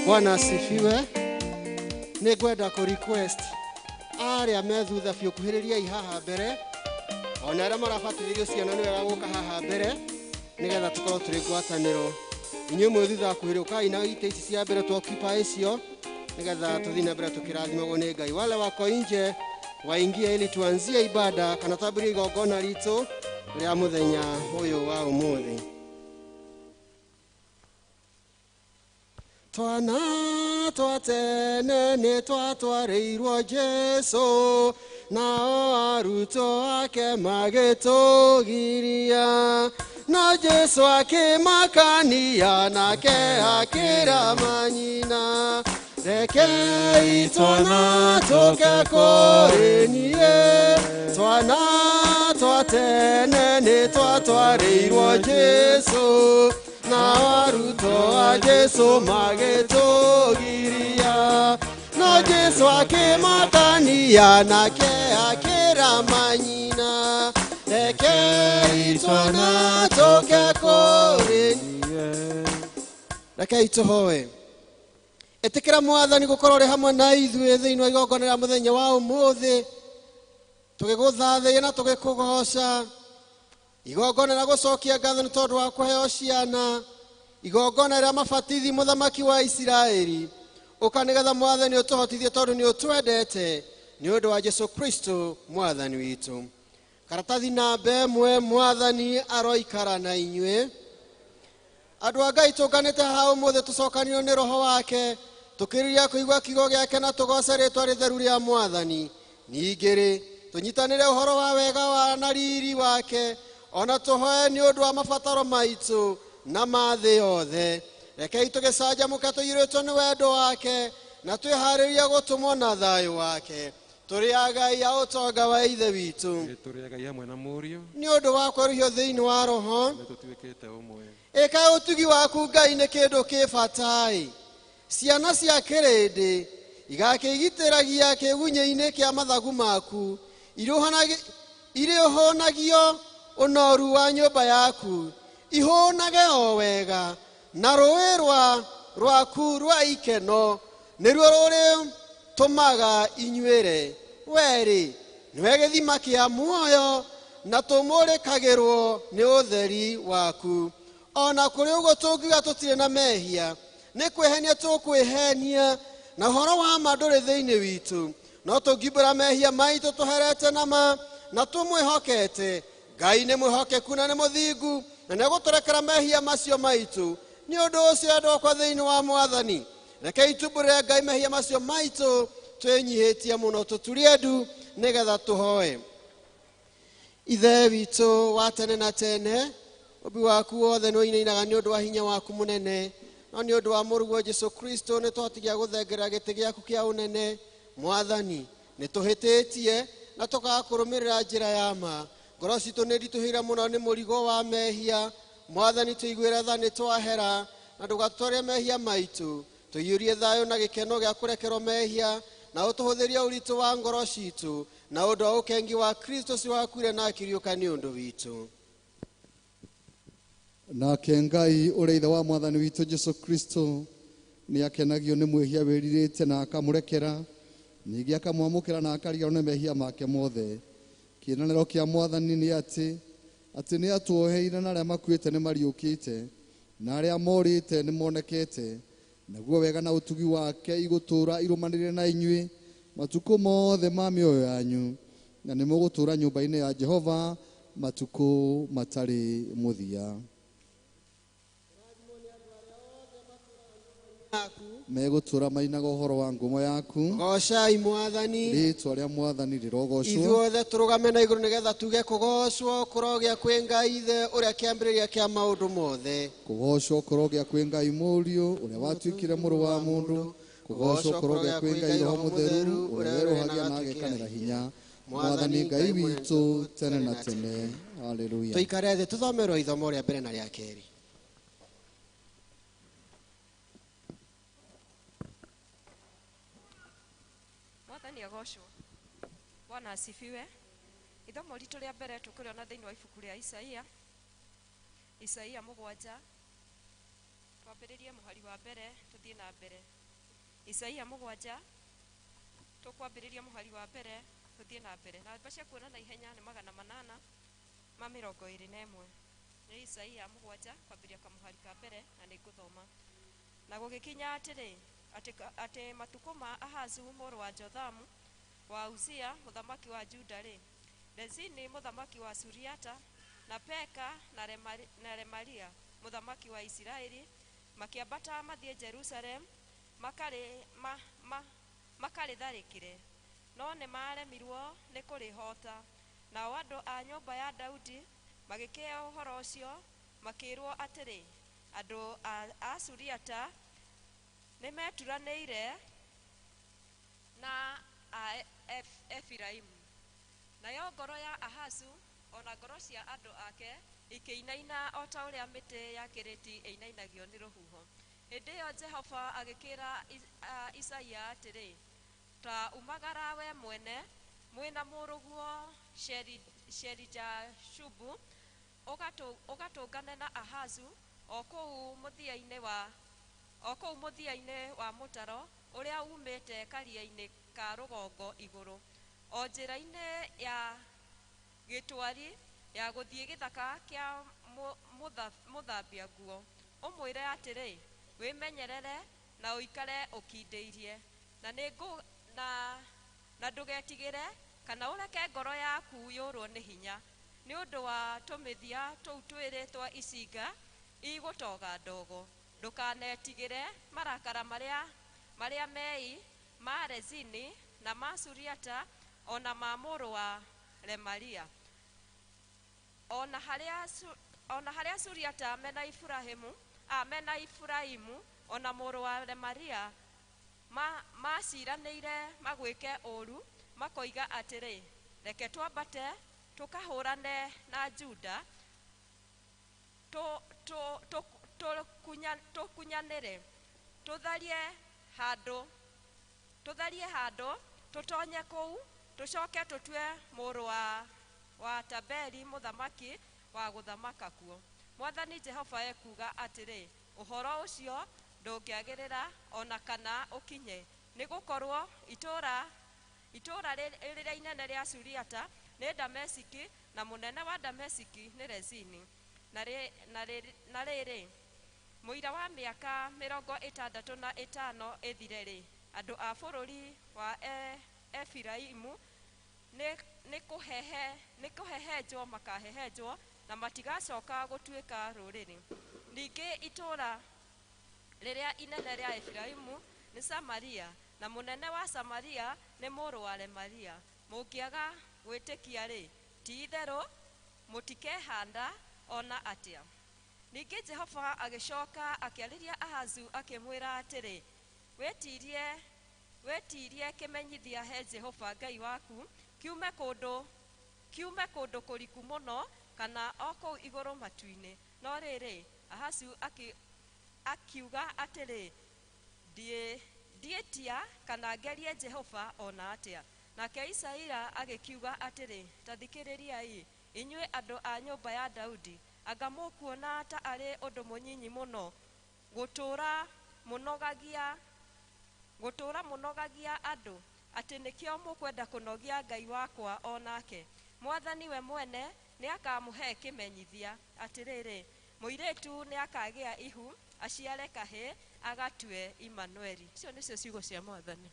Bwana asifiwe. Nĩ ngwenda kũ request arĩa me thutha biũ kuhĩrĩriai haha mbere, ona arĩa marabatithĩrio ciana nĩ wega gũka haha mbere nĩgetha tũkorwo tũrĩ ngwatanĩro. Inyuĩ mwĩ thutha kuhĩrĩkai na itĩ ici cia mbere twokipa icio nĩgetha tũthiĩ na mbere tũkĩrathimagwo nĩ Ngai. Wale wako nje waingie ili tuanzie ibada kana twambĩrĩrie igongona ritũ rĩa mũthenya ũyũ wa ũmũthĩ. Twana twa tene nĩ twatwarĩirwo Jesũ, nao arutwo ake magĩtũgiria. No Jesũ akĩmakania nake akĩra manyina, rekei twana tũke kũrĩ niĩ. Twana twa tene nĩ twatwarĩirwo Jesũ, nao arutwo a Jesũ magĩtũgiria. No Jesũ akĩmakania nake akĩra manyina, rekei twana tũke kũrĩ niĩ. Rekei tũhoe. Ĩtĩkĩra Mwathani gũkorwo ũrĩ hamwe na ithuĩ thĩinĩ wa igongona rĩa mũthenya wa ũmũthĩ, tũgĩgũthathaiya na tũgĩkũgoca. Igongona rĩa gũcokia ngatho nĩ tondũ wa kũheo ciana, igongona rĩa mabatithi mũthamaki wa Isiraeli. Ũka nĩgetha Mwathani ũtũhotithie tondũ nĩ ũtwendete, nĩ ũndũ wa Jesũ Kristo Mwathani witũ. Karatathi namba 1, Mwathani aroikara na inyuĩ. Andũ a Ngai tũnganĩte haha ũmũthĩ tũcokanĩrio nĩ Roho wake, tũkĩrĩria kũigua kiugo gĩake na tũgoce rĩtwa rĩtheru rĩa Mwathani. Ningĩ-rĩ, tũnyitanĩre ũhoro wa wega wa na riri wake, ona tũhoe nĩ ũndũ wa mabataro maitũ na ma thĩ yothe. Rekei tũgĩcanjamũke tũiyũrĩtwo nĩ wendo wake na twĩharĩrie gũtũmwo na thayũ wake. Tũrĩ agai a ũtonga wa Ithe witũ. Tũrĩ agai hamwe na Mũriũ. Nĩ ũndũ wa kwerũhio thĩinĩ wa Roho. Nĩ tũtuĩkĩte ũmwe. Ĩka ũtugi waku Ngai nĩ kĩndũ kĩ bata-ĩ. Ciana cia kĩrĩndĩ igakĩgitĩragia kĩgunyĩ-inĩ kĩa mathagu maku, irĩhũnagio ũnoru wa nyũmba yaku, ihũnage o wega na rũĩ rwaku rwa ikeno nĩruo rũrĩtũmaga inyuĩre. Werĩ nĩwe gĩthima kĩa muoyo na tũmũrĩkagĩrwo nĩ ũtheri waku. Ona kũrĩ ũguo tũngiuga tũtirĩ na mehia, nĩ kwĩhenia tũkwĩhenia na ũhoro wa ma ndũrĩ thĩinĩ witũ. No tũngiumbũra mehia maitũ tũherete na ma na tũmwĩhokete, Ngai nĩ mwĩhokeku na nĩ mũthingu na nĩegũtũrekera mehia macio maitũ. Nĩ ũndũ ũcio andũ akwa thĩinĩ wa Mwathani, rekei tumbũrĩre Ngai mehia macio maitũ twĩnyihĩtie mũno, tũturie ndu nĩgetha tũhoe. Ithe witũ wa tene na tene, ũmbi waku wothe nĩ ũinainaga nĩ ũndũ wa hinya waku mũnene, no nĩ ũndũ wa Mũrũguo Jesũ Kristo nĩ tũhotigia gũthengerera gĩtĩ gĩaku kĩa ũnene. Mwathani, nĩ tũhĩtĩtie na tũkaga kũrũmĩrĩra njĩra ya ma. Ngoro citũ nĩ nditũhĩire mũno nĩ mũrigo wa mehia. Mwathani, tũiguĩre tha nĩ twahera na ndũgatũtware mehia maitũ. Tũiyũrie thayũ na gĩkeno gĩa kũrekerwo mehia na ũtũhũthĩrie ũritũ wa ngoro citũ na ũndũ wa ũkengi wa Kristo ũcio wakuire na akĩriũka nĩ ũndũ witũ. Nake Ngai ũrĩa Ithe wa Mwathani witũ Jesũ Kristo nĩ akenagio nĩ mwĩhia wĩrirĩte na akamũrekera, ningĩ akamwamũkĩra na akariganĩrwo nĩ mehia make mothe. Kĩĩranĩro kĩa Mwathani nĩ atĩ nĩ atuoheire na arĩa makuĩte nĩ mariũkĩte na arĩa morĩte nĩ monekete, naguo wega na ũtugi wake igũtũũra irũmanĩrĩire na inyuĩ matukũ mothe ma mĩoyo yanyu, na nĩ mũgũtũũra nyũmba-inĩ ya Jehova matukũ matarĩ mũthia. Megũtũũra mainaga ũhoro wa ngumo yaku. Gocai Mwathani. Rĩĩtwa rĩa Mwathani rĩrogocwo. Ithuothe tũrũgame na igũrũ nĩgetha tuge kũgocwo kũrogĩa kwĩ Ngai Ithe ũrĩa kĩambĩrĩria kĩa maũndũ mothe. Kũgocwo kũrogĩa kwĩ Ngai Mũriũ ũrĩa watuĩkire mũrũ wa mũndũ. Kũgocwo kũrogĩa kwĩ Ngai Roho Mũtheru ũrĩa werũhagia na agekanĩra hinya. Mwathani Ngai witũ tene na tene. Haleluya. Tũikare thĩ tũthomerwo ithomo rĩa mbere na rĩa kerĩ. Mwathani agocwo. Bwana asifiwe. Ithomo ritũ rĩa mbere tũkũrĩona thĩinĩ wa ibuku rĩa Isaia Isaia 7 twambĩrĩrie mũhari wa mbere tũthiĩ na mbere. Isaia 7 tũkwambĩrĩria mũhari wa mbere tũthiĩ na mbere. Namba cia kuona na ihenya nĩ 821. Nĩ Isaia 7 kwambĩrĩria kamũhari ka mbere na nĩ ngũthoma. Na gũgĩkinya atĩrĩ atĩ matukũ ma Ahazu mũrũ wa Jothamu wa Uzia mũthamaki wa Juda rĩ, Rezini mũthamaki wa Suriata na Peka na Remalia mũthamaki wa Isiraeli makĩambata mathiĩ Jerusalem makarĩtharĩkĩre, no nĩmaremirwo nĩ kũrĩhoota. Nao andũ a nyũmba ya Daudi magĩkĩheo ũhoro ũcio, makĩĩrwo atĩrĩ, andũ a Suriata nĩmeturanĩire na a Efiraimu. Nayo ngoro ya Ahazu ona ngoro cia andũ ake ikĩinaina o ta ũrĩa mĩtĩ ya kĩrĩti ĩinainagio nĩ rũhuho. Hĩndĩ ĩyo Jehova agĩkĩra Isaia atĩrĩ, ta umagara we mwene mwĩna mũrũguo Sherijashubu ũgatũngane na Ahazu o kũu mũthia-inĩ wa mũtaro ũrĩa umĩte karia-inĩ ka rũgongo igũrũ, o njĩra-inĩ ya gĩtwari ya gũthiĩ gĩthaka kĩa mũthambia nguo. Ũmwĩre atĩrĩ, wĩmenyerere na ũikare ũkindĩirie, na ndũgetigĩre kana ũreke ngoro yaku yũrwo nĩ hinya nĩ ũndũ wa tũmĩthia tũu twĩrĩ twa icinga igũtoga ndogo. Ndũkanetigĩre marakara marĩa mei ma Rezini na ma Suriata ona ma mũrũ wa Remalia. Ona harĩa Suriata mena Ifurahimu ona mũrũ wa Remalia maciranĩire magwĩke ũũru, makoiga atĩrĩ, reke twambate tũkahũrane na Juda tũkunyanĩre, tũtharie handũ tũtonye kũu, tũcoke tũtue mũrũ wa Tabeli mũthamaki wa gũthamaka kuo. Mwathani Jehova ekuuga atĩrĩ, ũhoro ũcio ndũngĩagĩrĩra ona kana ũkinye, nĩ gũkorwo itũũra rĩrĩa inene rĩa Suriata nĩ Damesiki, na mũnene wa Damesiki nĩ Rezini. Na rĩrĩ, mũira wa mĩaka 65 ĩthire-rĩ, andũ a bũrũri wa Efiraimu nĩ kũhehenjwo makahehenjwo na matigacoka gũtuĩka rũrĩrĩ. Ningĩ itũũra rĩrĩa inene rĩa Efiraimu nĩ Samaria, na mũnene wa Samaria nĩ mũrũ wa Remalia. Mũngĩaga gwĩtĩkia-rĩ, ti-itherũ mũtikehanda ona atĩa. Ningĩ Jehova agĩcoka akĩarĩria Ahazu akĩmwĩra atĩrĩ, wĩtirie kĩmenyithia he Jehova Ngai waku, kiume kũndũ kũriku mũno kana o kũu igũrũ matu-inĩ. No rĩrĩ, Ahazu akiuga atĩrĩ, ndiĩtia kana ngerie Jehova ona atĩa. Nake Isaia agĩkiuga atĩrĩ, ta thikĩrĩriai inyuĩ andũ a nyũmba ya Daudi, anga mũkuona ta arĩ ũndũ mũnyinyi mũno gũtũũra mũnogagia andũ, atĩ nĩkĩo mũkwenda kũnogia Ngai wakwa o nake. Mwathani we mwene nĩakamũhe kĩmenyithia, atĩrĩrĩ, mũirĩtu nĩakagĩa ihu aciare kahĩĩ agatue Imanueli. Icio nĩcio ciugo cia Mwathani.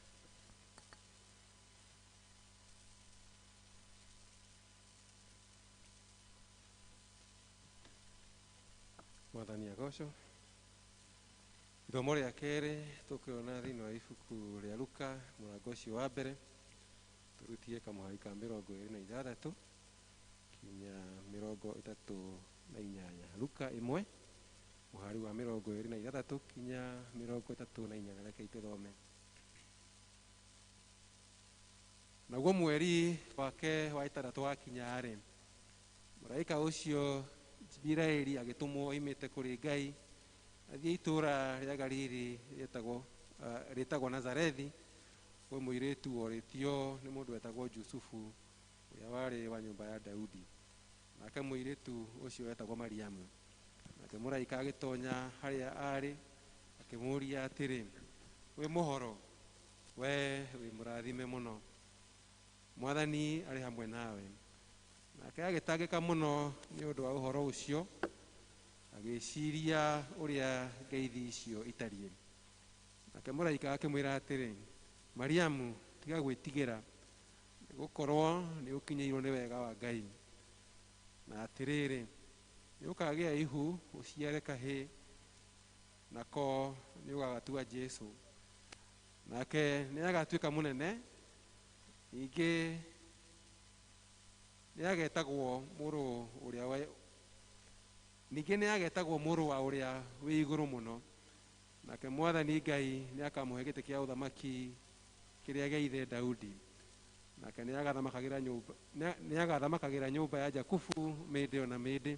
Mwathani agocwo. Ithomo rĩa kerĩ tũkĩona thĩinĩ wa ibuku rĩa Luka mũrango ũcio wa mbere, tũrutie kamũhari ka 26 kinya 38. Luka 1 mũhari wa 26 kinya 38. Reke tũthome. Naguo mweri wake wa 6 wakinya-rĩ, mũraika ũcio Jibiraeli agĩtũmwo oimĩte kũrĩ Ngai athiĩ itũũra rĩa Galili rĩtagwo Nazarethi kwĩ mũirĩtu worĩtio nĩ mũndũ wetagwo Jusufu ũrĩa warĩ wa nyũmba ya Daudi. Nake mũirĩtu ũcio wetagwo Mariamu. Nake mũraika agĩtonya harĩa aarĩ, akĩmũũria atĩrĩ, wĩ mũhoro, we wĩ mũrathime mũno, Mwathani arĩ hamwe nawe. Nake agĩtangĩka mũno nĩ ũndũ wa ũhoro ũcio, agĩciria ũrĩa ngeithi icio itariĩ. Nake mũraika akĩmwĩra atĩrĩ, Mariamu, tiga gwĩtigĩra, nĩgũkorwo nĩ ũkinyĩirwo nĩ wega wa Ngai. Na atĩrĩrĩ, nĩ ũkagĩa ihu ũciare kahĩĩ, nako nĩ ũgagatua Jesũ. Nake nĩ agatuĩka mũnene, ningĩ nĩ agetagwo mũrũ ũrĩa wa ningĩ nĩ agetagwo mũrũ wa ũrĩa wĩ igũrũ mũno. Nake Mwathani Ngai nĩ akamũhe gĩtĩ kĩa ũthamaki kĩrĩa gĩa ithe Daudi. Nake nĩ agathamakagĩra nyũmba ya Jakubu mĩndĩ ona mĩndĩ,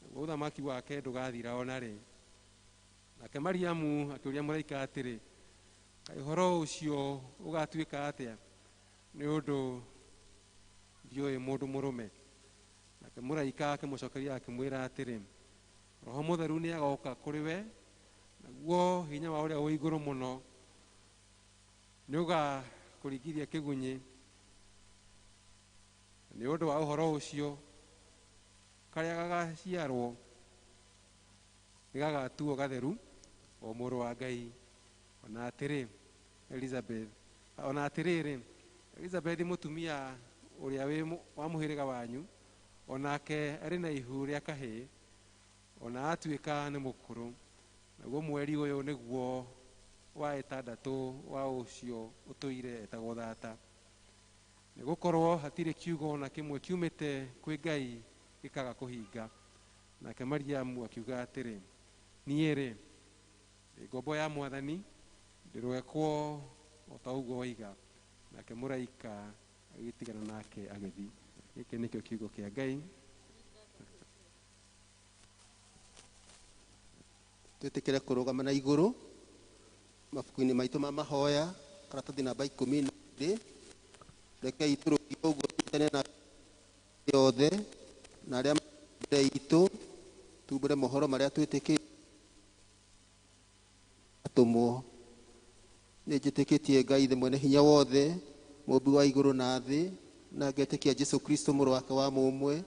naguo ũthamaki wake ndũgathira ona rĩ. Nake Mariamu akĩũria mũraika atĩrĩ, kaĩ ũhoro ũcio ũgatuĩka atĩa, nĩ ũndũ ndiũĩ mũndũ mũrũme? Nake mũraika akĩmũcokeria akĩmwĩra atĩrĩ, Roho Mũtheru nĩ agoka kũrĩ we, naguo hinya wa ũrĩa wĩ igũrũ mũno nĩ ũgakũringithia kĩgunyĩ. Nĩ ũndũ wa ũhoro ũcio, karĩa gagaciarwo nĩ gagatuo gatheru, o mũrũ wa Ngai. Ona atĩrĩ, Elizabeth mũtumia ũrĩa wa mũhĩrĩga wanyu, onake arĩ na ihu rĩa kahĩĩ, ona atuĩka nĩ mũkũrũ. Naguo mweri ũyũ nĩguo wa ĩtandatũ wa ũcio ũtũire etagwo thata. Nĩgũkorwo hatirĩ kiugo ona kĩmwe kiumĩte kwĩ Ngai gĩkaga kũhinga. Nake Mariamu akiuga atĩrĩ, niĩ-rĩ, ndĩ ngombo ya Mwathani, ndĩrwekwo o ta ũguo woiga. Nake mũraika agĩtigana nake agĩthiĩ. Gĩkĩ nĩkĩo kiugo kĩa Ngai. Twĩtĩkĩre kũrũgama na igũrũ mabuku-inĩ maitũ ma mahoya, karatathi namba 12. Rekei tũrũgie ũguo tũnyiitane na othe na arĩa mbere itũ, tumbũre mohoro marĩa twĩtĩkĩtie atũmwo. Nĩ njĩtĩkĩtie Ngai Ithe mwene hinya wothe, mũmbi wa igũrũ na thĩ, na ngetĩkia Jesũ Kristo mũrũ wake wa mũmwe,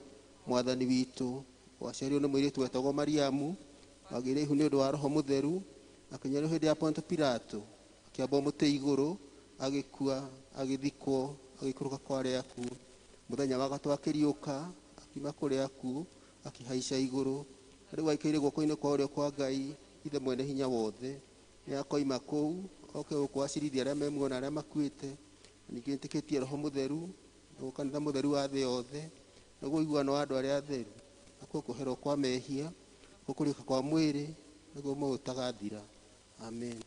Mwathani witũ, waciarirwo nĩ mũirĩtu wetagwo Mariamu, wagĩire ihu nĩ ũndũ wa Roho Mũtheru, akĩnyarirwo hĩndĩ ya Ponto Pilato, akĩambwo mũtĩ igũrũ, agĩkua, agĩthikwo, agĩikũrũka kwa arĩa akuũ. Mũthenya wa gatatũ akĩriũka, akiuma kũrĩa akuũ, akĩhaica igũrũ. Rĩu aikaire guoko-inĩ kwa ũrĩo kwa Ngai Ithe mwene hinya wothe. Nĩ akoima kũu oke gũkũ acirithie arĩa me muoyo na arĩa makuĩte. Ningĩ nĩtĩkĩtie Roho Mũtheru, naguo kanitha mũtheru wa thĩ yothe, naguo ũiguano wa andũ arĩa atheru, nakuo kũherwo kwa mehia, nakuo kũriũka kwa mwĩrĩ, naguo muoyo ũtagathira. Amen.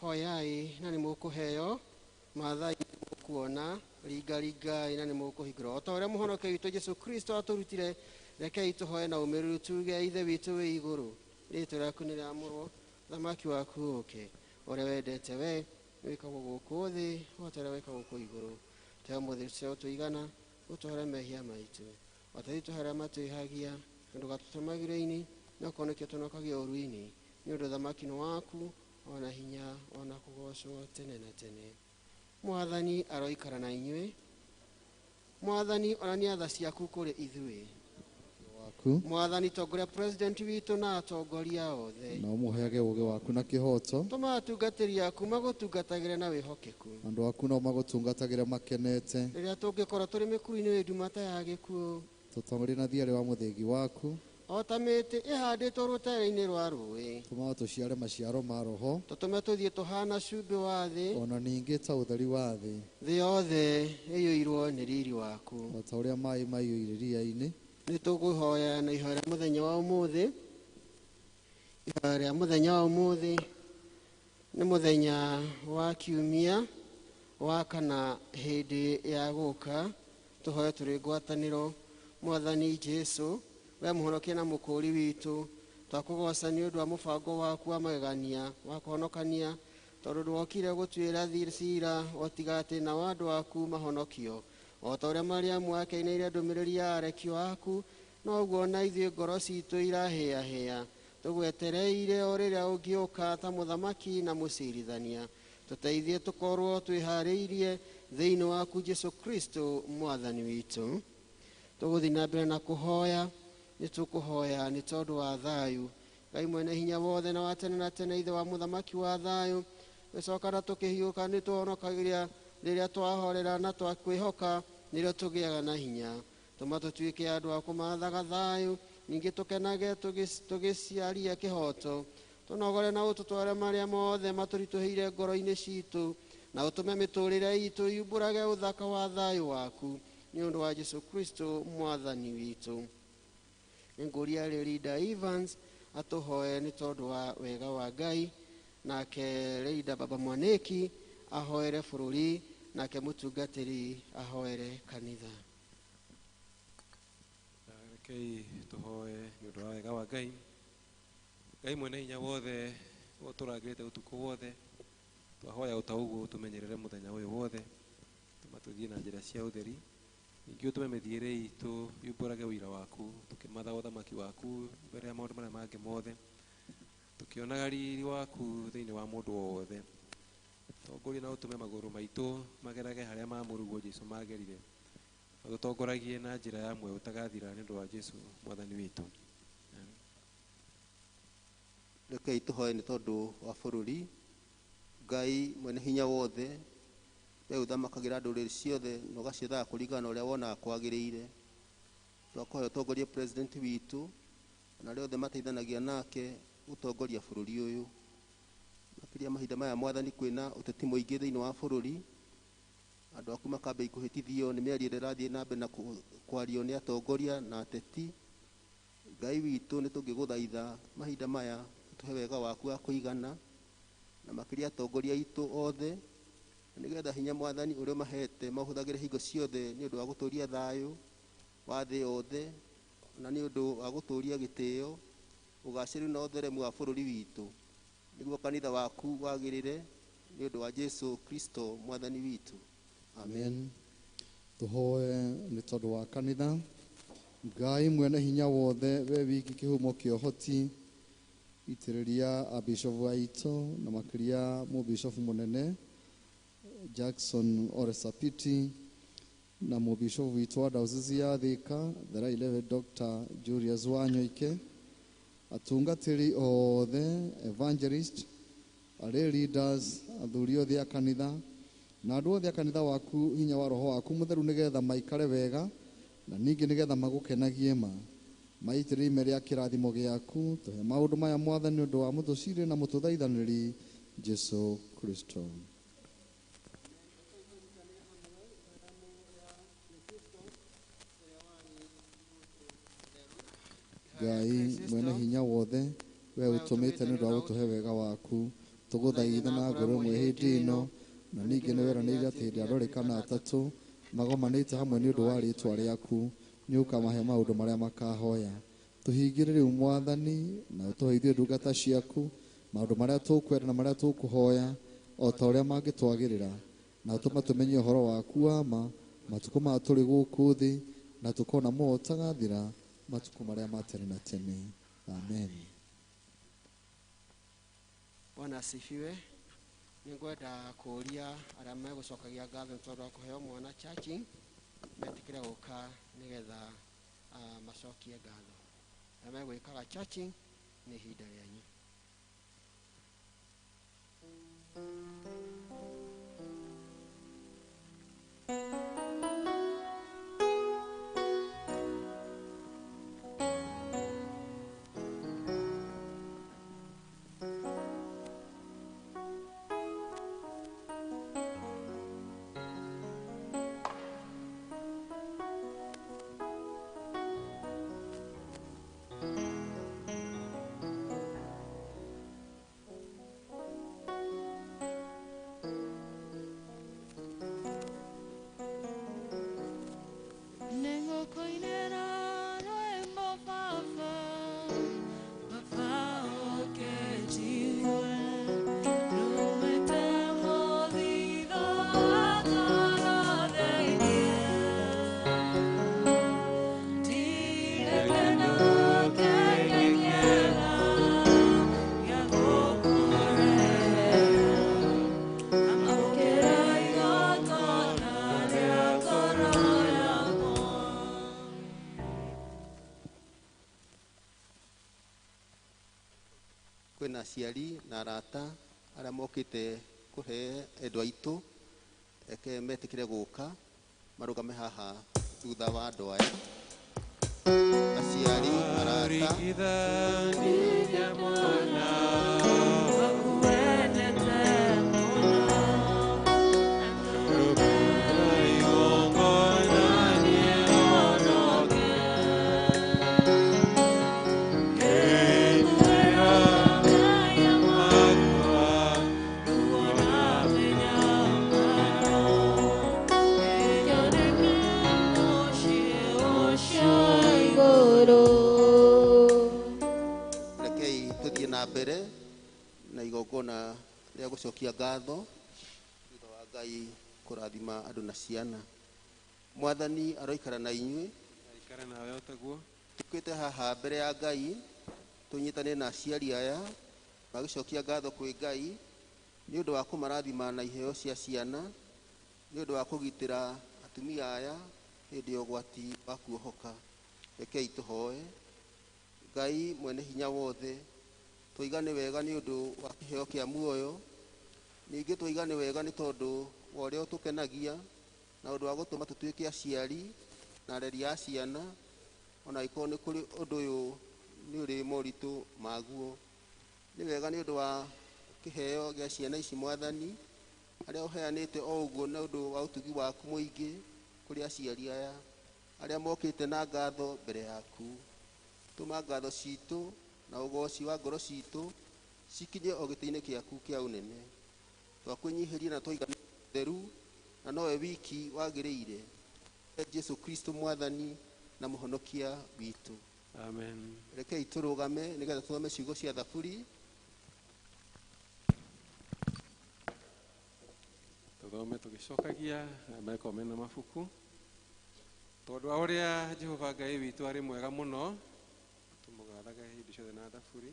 Hoyai na nĩ mũkũheo, maathai nĩ mũkuona, ringaringai na nĩ mũkũhingũrwo. O ta ũrĩa mũhonokia witũ Jesũ Kristo atũrutire, rekei tũhoe na ũmĩrĩru tuge, Ithe witũ wĩ igũrũ, rĩĩtwa rĩaku nĩ rĩamũrwo, ũthamaki waku ũũke, ũrĩa wendete we wĩkagwo gũkũ thĩ o ta ũrĩa wĩkagwo kũu igũrũ. Tũhe ũmũthĩ ũrĩa ũtũigana, ũtũhere mehia maitũ, o ta ithuĩ tũhe arĩa matwĩhagia, na ndũgatũtware magerio-inĩ, no kũhonokia tũhonokagie ũũru-inĩ, nĩ ũndũ ũthamaki nĩ waku, ona hinya, ona kũgoocwo tene na tene. Mwathani aroikara na inyuĩ. Mwathani onania tha ciaku kũrĩ ithuĩ. Mwathani tongoria president witũ na atongoria othe, na ũmũheage ũũgĩ waku na kĩhooto. Tũma atungatĩri aku magũtungatagĩre na wĩhokeku, andũ aku nao magũtungatagĩre makenete. Rĩrĩa tũngĩkorwo tũrĩ mĩkuru-inĩ wĩ nduma ta ya gĩkuũ, tũtongorie na thiarĩ wa mũthĩgi waku, o ta mĩtĩ ĩhandĩtwo rũtere-inĩ rwa rũĩ. Tũmaga tũciare maciaro ma Roho, tũtũme tũthiĩ tũhana cumbĩ wa thĩ, ona ningĩ ta ũtheri wa thĩ. Thĩ yothe ĩiyũirwo nĩ riri waku, o ta ũrĩa maĩ maiyũire ria-inĩ. Nĩ tũkũhoya na ihoya rĩa mũthenya wa ũmũthĩ. Ihoya rĩa mũthenya wa ũmũthĩ nĩ mũthenya wa kiumia wa kana hĩndĩ ya gũka. Tũhoe tũrĩ ngwatanĩro. Mwathani Jesũ, we mũhonokia na mũkũũri witũ, twakũgooca nĩ ũndũ wa mũbango waku wa magegania wa kũhonokania Tondũ ndwokire gũtuĩra cira o tiga atĩ nao andũ aku mahonokio. O ta ũrĩa Mariamu akeineire ndũmĩrĩri ya arekio aku, noguo na ithuĩ ngoro citũ irahĩahĩa tũgwetereire o rĩrĩa ũngĩũka ta mũthamaki na mũcirithania. Tũteithie tũkorwo twĩharĩirie thĩinĩ waku Jesu Kristo mwathani witũ. Tũgũthiĩ na mbere na kũhoya. Nĩ tũkũhoya nĩ tondũ wa thayũ. Ngai mwene hinya wothe na wa tene na tene, ithe wa mũthamaki wa thayũ, gũcoka na tũkĩhiũka nĩ tũhonokagĩria rĩrĩa twahorera na twakwĩhoka nĩrĩo tũgĩaga na hinya. Tũma tũtuĩke andũ a kũmathaga thayũ, ningĩ tũkenage tũgĩciaria kĩhoto. Tũnogore na ũtũtware marĩa mothe matũritũhĩire ngoro-inĩ citũ, na ũtũme mĩtũrĩre itũ yumbũrage ũthaka wa thayũ waku, nĩ ũndũ wa Jesu Kristo mwathani witũ. Nĩngũria Leader Evans atũhoe nĩ tondũ wa wega wa Ngai, nake Leader Baba Mwaniki ahoere bũrũri, nake mũtungatĩri ahoere kanitha. Rekei tũhoe nĩ ũndũ wa wega wa Ngai. Ngai mwene hinya wothe ũtũrangĩrĩte ũtukũ wothe, twahoya ũtaũguo ũtũmenyerere mũthenya ũyũ wothe, tũma tũthiĩ na njĩra cia ũtheri, ningĩ ũtũme mĩthiĩre itũ yumbũrage ũira waku, tũkĩmatha ũthamaki waku mbere ya maũndũ marĩa mangĩ mothe, tũkĩonaga riri waku thĩinĩ wa mũndũ o wothe. Tongoria na ũtũme magũrũ maitũ magerage harĩa mamũrugwo Jesu magerire, ũtũtongoragie na njĩra ya muoyo ũtagathira nĩ ũndũ wa Jesu mwathani witũ. Rekei tũhoe nĩ tondũ wa bũrũri. Ngai mwene hinya wothe, we ũthamakagĩra ndũrĩrĩ ciothe na ũgaciethaga kũringana na ũrĩa wonaga kwagĩrĩire, twakũhoya ũtongorie president witũ na arĩa othe mateithanagia nake gũtongoria bũrũri ũyũ. Makĩria mahinda maya mwathani kwĩna ũteti mũingĩ thĩinĩ wa bũrũri, andũ aku makambia kũhĩtithio nĩ mĩario ĩrĩa ĩrathiĩ na mbere na kwario nĩ atongoria na ateti. Ngai witũ nĩ tũngĩgũthaitha mahinda maya ũtũhe wega waku wa kũigana, na makĩria atongoria aitũ othe, na nĩgetha hinya mwathani ũrĩa ũmahete maũhũthagĩre hingo ciothe nĩ ũndũ wa gũtũũria thayũ wa thĩ yothe, na nĩ ũndũ wa gũtũũria gĩtĩo, ũgacĩru na ũtheremu wa bũrũri witũ, nĩguo kanitha waku wagĩrĩre nĩ ũndũ wa Jesu Kristo mwathani witũ. Amen. Tũhoe nĩ tondũ wa kanitha. Ngai mwene hinya wothe, we wiki kĩhumo kĩa ũhoti, itĩrĩria abishofu aitũ na makĩria mũbishofu mũnene Jackson Ole Sapiti na mũbishofu witũ wa diocese ya Thika the Right Reverend Dr. Julius Wanyoike, atungatĩri othe, evangelist, arĩ leaders, athuri othe a kanitha na andũ othe a kanitha waku, hinya wa roho waku mũtheru nĩgetha maikare wega na ningĩ nĩgetha magũkenagie ma. Maitĩrĩrie ime rĩa kĩrathimo gĩaku, tũhe maũndũ maya mwathani ũndũ wa mũtũcirĩ na mũtũthaithanĩri Jesu Kristo. Ngai mwene hinya wothe, we ũtũmĩte nĩ ũndũ wa gũtũhe wega waku, tũgũthaitha na ngoro ĩmwe hĩndĩ ĩno, na ningĩ nĩ weranĩire atĩ hĩndĩ ya andũ erĩ kana atatũ magomanĩte hamwe nĩ ũndũ wa rĩĩtwa rĩaku, nĩ ũkamahe maũndũ marĩa makahoya. Tũhingĩre rĩu mwathani, na ũtũhe ithuĩ ndungata ciaku maũndũ marĩa tũkwenda na marĩa tũkũhoya o ta ũrĩa mangĩtwagĩrĩra, na ũtũme tũmenye ũhoro waku wa ma matukũ maya tũrĩ gũkũ thĩ, na tũkona muoyo ũtagathira matukũ marĩa ma tene na tene. Amen. Bwana asifiwe. Nĩngwenda kũũria arĩa megũcokagia ngatho nĩ tondũ wa kũheo mwana chachi metĩkĩre gũka nĩgetha macokie ngatho. Arĩa megwĩkaga chachi nĩ ihinda rĩanyu. na aciari na arata arĩa mokĩte kũhe endwa aitũ, reke metĩkĩre gũka marũgame haha thutha wa andũ aya. Aciari, arata. Rekei tuthiĩ na mbere na igongona rĩa gũcokia ngatho thutha wa Ngai kũrathima andũ na ciana. Mwathani aroikara na inyuĩ. Aikare nawe o taguo. Tukĩte haha mbere ya Ngai tũnyitane na aciari aya magĩcokia ngatho kwĩ Ngai nĩ ũndũ wa kũmarathima na iheo cia ciana, nĩ ũndũ wa kũgitĩra atumia aya hĩndĩ ya ũgwati wa kuohoka. Rekei tũhoe. Ngai mwene hinya wothe, tũiga nĩ wega nĩ ũndũ wa kĩheo kĩa muoyo, ningĩ tũiga nĩ wega nĩ tondũ wa ũrĩa ũtũkenagia na ũndũ wa gũtũma tũtuĩke aciari na areri a ciana, ona angĩkorwo nĩ kũrĩ ũndũ ũyũ nĩ ũrĩ moritũ maguo. Nĩ wega nĩ ũndũ wa kĩheo gĩa ciana ici Mwathani, arĩa ũheanĩte o ũguo na ũndũ wa ũtugi waku mũingĩ kũrĩ aciari aya arĩa mokĩte na ngatho mbere yaku. Tũma ngatho citũ na ũgoci wa ngoro citũ cikinye o gĩtĩ-inĩ gĩaku kĩa ũnene. Twakwĩnyihĩria na twaiga theru na nowe wiki wagĩrĩire, Jesu Kristo Mwathani na Mũhonokia witũ. Amen. Rekei tũrũgame nĩgetha tũthome ciugo cia Thaburi. Tũthome tũgĩcokagia meko mena mabuku. Tondũ wa ũrĩa Jehova Ngai witũ arĩ mwega mũno, tũmũgathaga hĩndĩ ciothe na thaburi.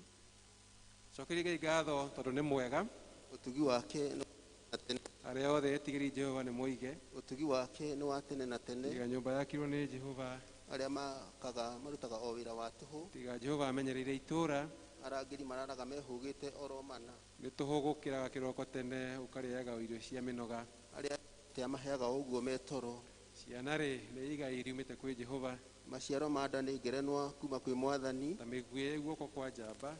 Cokeria Ngai ngatho tondũ nĩ mwega. Ũtugi wake nĩ wa tene. Arĩa othe etigĩri Jehova nĩ moige. Ũtugi wake nĩ wa tene na tene. Tiga nyũmba yakirwo nĩ Jehova. Arĩa makaga marutaga o wĩra wa tũhũ. Tiga Jehova amenyereire itũũra. Arangĩri mararaga mehũgĩte oro mana. Nĩ tũhũ gũkĩraga kĩroko tene ũkarĩaga irio cia mĩnoga. Arĩa amaheaga ũguo me toro. Ciana rĩ nĩ igai riumĩte kwĩ Jehova. Maciaro ma nda nĩ ngerenwa kuma kwĩ Mwathani. Ta mĩguĩ guoko kwa njamba.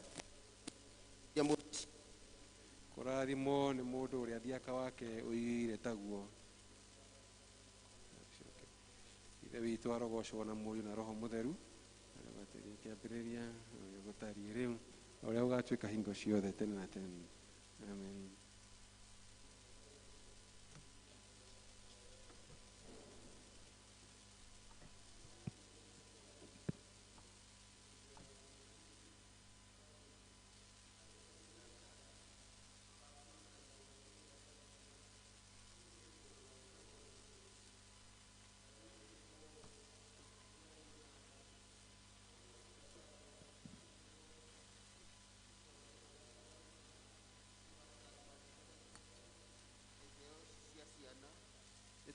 Kũrathimwo nĩ mũndũ ũrĩa thiaka wake ũiyũire taguo. Ithe witũ arogocwo na Mũriũ na Roho Mũtheru, arĩa gwatĩria kĩambĩrĩria, ũrĩa gũtariĩ rĩu, na ũrĩa ũgatuĩka hingo ciothe tene na tene. Amen.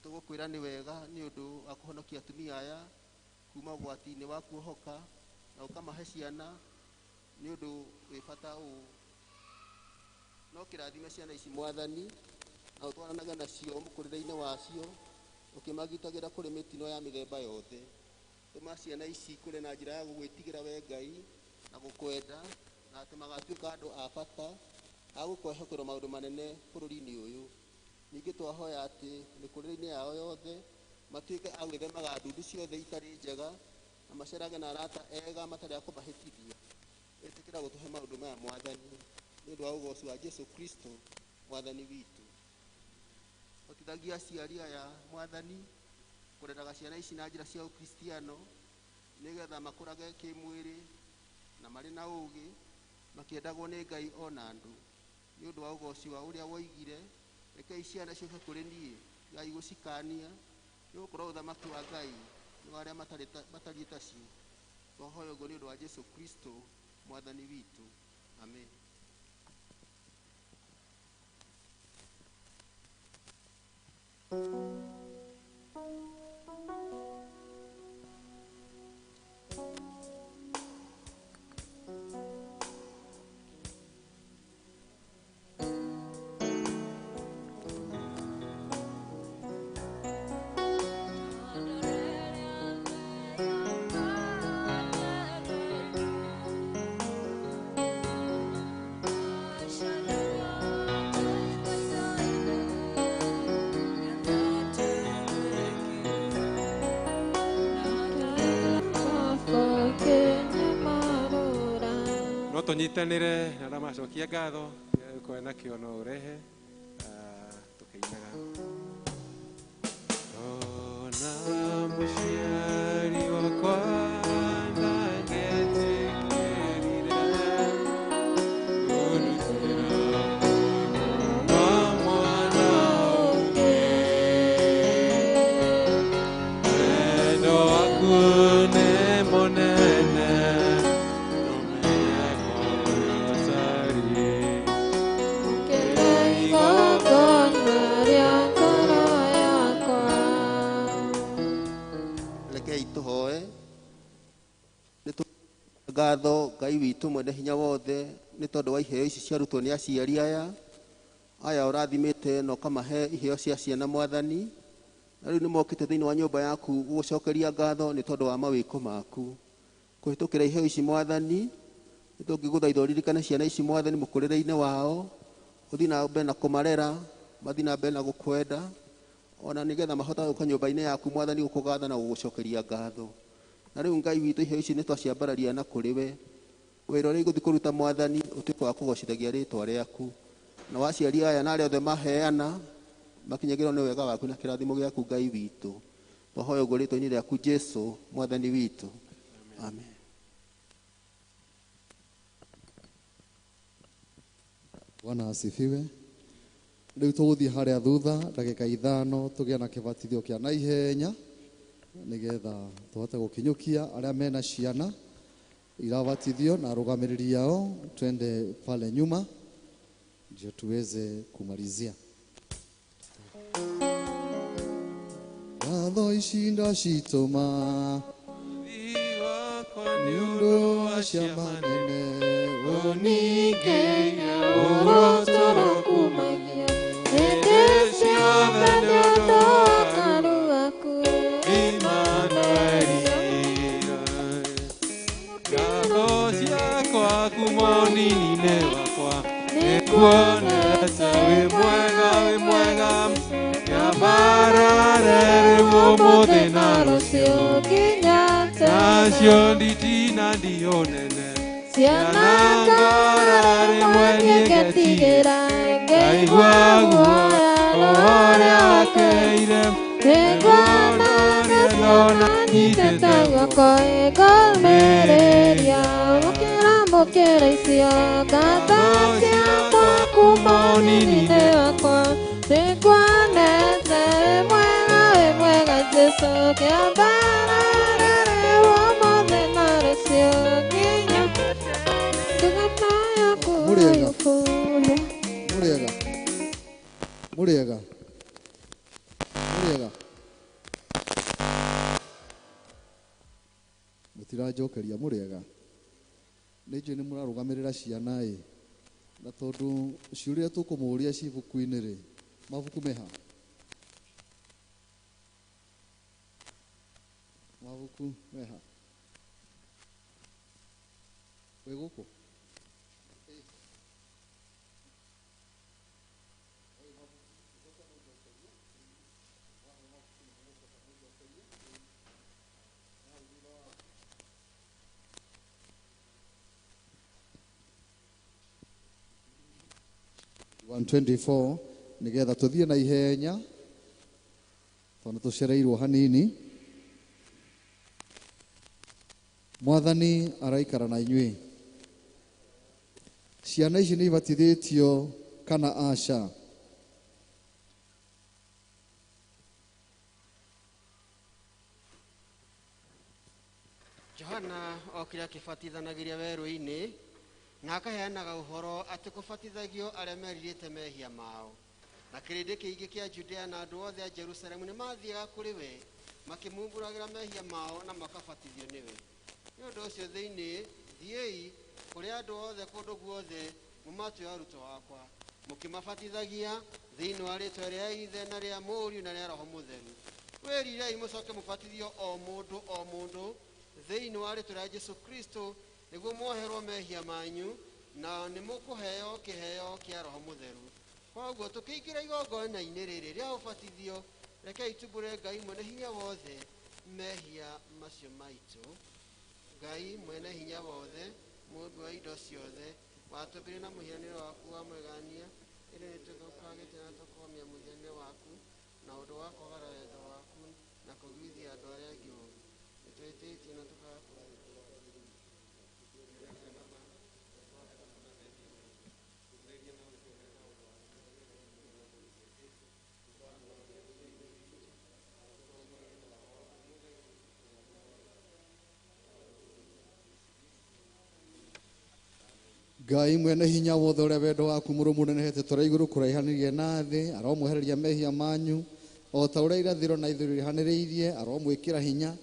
Tũgũkwĩra nĩ wega nĩ ũndũ wa kũhonokia atumia aya kuma ũgwati-inĩ wa kuohoka na ũkamahe ciana nĩ ũndũ wĩ bata ũũ. No kĩrathime ciana ici Mwathani na ũtwaranage nacio mũkũrĩre-inĩ wacio ũkĩmagitagĩra kũrĩ mĩtino ya mĩthemba yothe. Tũma ciana ici ikũre na njĩra ya gũgwĩtigĩra we Ngai na gũkwenda, na atĩ magatuĩka andũ a bata a gũkwehokerwo maũndũ manene bũrũri-inĩ ũyũ. Ningĩ twahoya atĩ mĩkũrĩre-inĩ yao yothe matuĩke a gwĩthemaga ndundu ciothe itarĩ njega na macerage na arata ega matarĩ a kũmahĩtithia. Ĩtĩkĩra gũtũhe maũndũ maya Mwathani nĩ ũndũ wa ũgoci wa Jesu Kristo Mwathani witũ. Hotithagia aciari aya Mwathani kũreraga ciana ici na njĩra cia ũkristiano nĩgetha makũrage kĩmwĩrĩ na marĩ na ũũgĩ makĩendagwo nĩ Ngai ona andũ. Nĩ ũndũ wa ũgoci wa ũrĩa woigire, rekei ciana ciũke kũrĩ niĩ, Ngai gũcikania, nĩ gũkorwo ũthamaki wa Ngai nĩ wa arĩa matariĩ tacio. Twahoya ũguo nĩ ũndũ wa Jesu Kristo Mwathani witũ. Amen. Tũnyitanĩre na arĩa macokia ngatho kĩrĩa nakĩo no ũrehe tũkĩinaga. Ona mũciari wakwa ndangĩetĩkĩrire kũndutĩra wa mwana ũngĩ, wendo waku nĩ mũnene ngatho Ngai witũ mwene hinya wothe nĩ tondũ wa iheo ici ciarutwo nĩ aciari aya aya ũrathimĩte na ũkamahe iheo cia ciana Mwathani, na rĩu nĩmokĩte thĩinĩ wa nyũmba yaku gũgũcokeria ngatho nĩ tondũ wa mawĩko maku kũhĩtũkĩra iheo ici Mwathani. Nĩ tũngĩgũthaitha ũririkane ciana ici Mwathani mũkũrĩre-inĩ wao, ũthiĩ na mbere na kũmarera, mathiĩ na mbere na gũkwenda, ona nĩgetha mahotage gũka nyũmba-inĩ yaku Mwathani gũkũgatha na gũgũcokeria ngatho. Na rĩu Ngai witũ iheo ici nĩ twaciambararia na kũrĩ we, wĩra ũrĩa igũthiĩ kũruta Mwathani ũtuĩke wa kũgocithagia rĩtwa rĩaku, na waciari aya na arĩa othe maheana makinyagĩrwo nĩ wega waku na kĩrathimo gĩaku Ngai witũ. Twahoya ũguo rĩtwa-inĩ rĩaku Jesũ Mwathani witũ, amen. Bwana asifiwe. Rĩu tũgũthiĩ harĩa thutha ndagĩka 5 tũgĩe na kĩbatithio kĩa naihenya nĩgetha tũhote gũkinyũkia arĩa mena ciana irabatithio na arũgamĩrĩri ao, twende pale nyuma ndio tuweze kumalizia. Ngatho ici ndacitũma nĩ ũndũ wa ciama nene ũningĩire ũrotũrũkumagia hĩndĩ ciothe nĩ ũndũ wa karu waku Emmanueli. Ngatho ciakwa kuma ũnini-inĩ wakwa nĩkuonete wĩ mwega, wĩ mwega, kĩambarare rĩu ũmũthĩ na rũciũ nginya tene, nacio nditi na ndiũ nene ciana ngara rĩmwe niĩ ngetigĩra ngaigua guoya ũrĩa wakeire nĩnguona nĩndona nyitĩte guoko ĩngũmĩrĩria mũkĩra mũkĩra icio ngatho ciakwa kuma ũnini-inĩ wakwa nĩnguonete wĩ mwega, wĩ mwega Jesũ kĩambarare rĩu ũmũthĩ na rũciũ nginya ndungata yaku Mũrĩega. Ayubu. Mũrĩega. Mũrĩega. Mũrĩega. Mũtiranjokeria mũrĩega. Nĩ njũĩ nĩ mũrarũgamĩrĩra ciana ĩ, na tondũ ciũria tũkũmũria ci ibuku-inĩ rĩ, mabuku meha? Mabuku meha? Wĩ gũkũ? 124 nigetha tuthie na ihenya tondu tucereirwo hanini. Mwathani araikara na inyuĩ. Ciana ici nĩ ibatithĩtio kana aca? Johana okire akĩbatithanagĩria werũ-inĩ na akaheanaga ũhoro atĩ kũbatithagio arĩa merirĩte mehia mao. Na kĩrĩndĩ kĩingĩ kĩa Judea na andũ othe a Jerusalemu nĩ mathiaga kũrĩ we makĩmumbũragĩra mehia mao na makabatithio nĩwe. Nĩ ũndũ ũcio thĩinĩ thiĩi kũrĩ andũ othe kũndũ guothe mũmatue arutwo akwa, mũkĩmabatithagia thĩinĩ wa rĩĩtwa rĩa Ithe na rĩa Mũriũ na rĩa Roho Mũtheru. Wĩrirei mũcoke mũbatithio o mũndũ o mũndũ thĩinĩ wa rĩĩtwa rĩa Jesũ Kristo nĩguo mwoherwo mehia manyu na nĩ mũkũheo kĩheo kĩa Roho Mũtheru. Koguo tũkĩingĩra igongona-inĩ rĩrĩ rĩa ũbatithio, rekei tumbũre Ngai mwene hinya wothe mehia macio maitũ. Ngai mwene hinya wothe, Mũũmbi wa indo ciothe, watũmbire na mũhianĩre waku wa mwegania, ĩndĩ nĩtũthũkangĩtie na tũkomia mũhianĩre waku na ũndũ wa kwagara wendo waku na kũiguithia andũ arĩa angĩ ũũru. Nĩtwĩtĩtie na tũkaga Ngai mwene hinya wothe ũrĩa wendo waku mũrũmu ũnenehete tũrĩa igũrũ kũraihanĩrie na thĩ, aromwehereria mehia manyu o ta ũrĩa irathĩro na ithũĩro irihanĩrĩirie, aromwĩkĩra hinya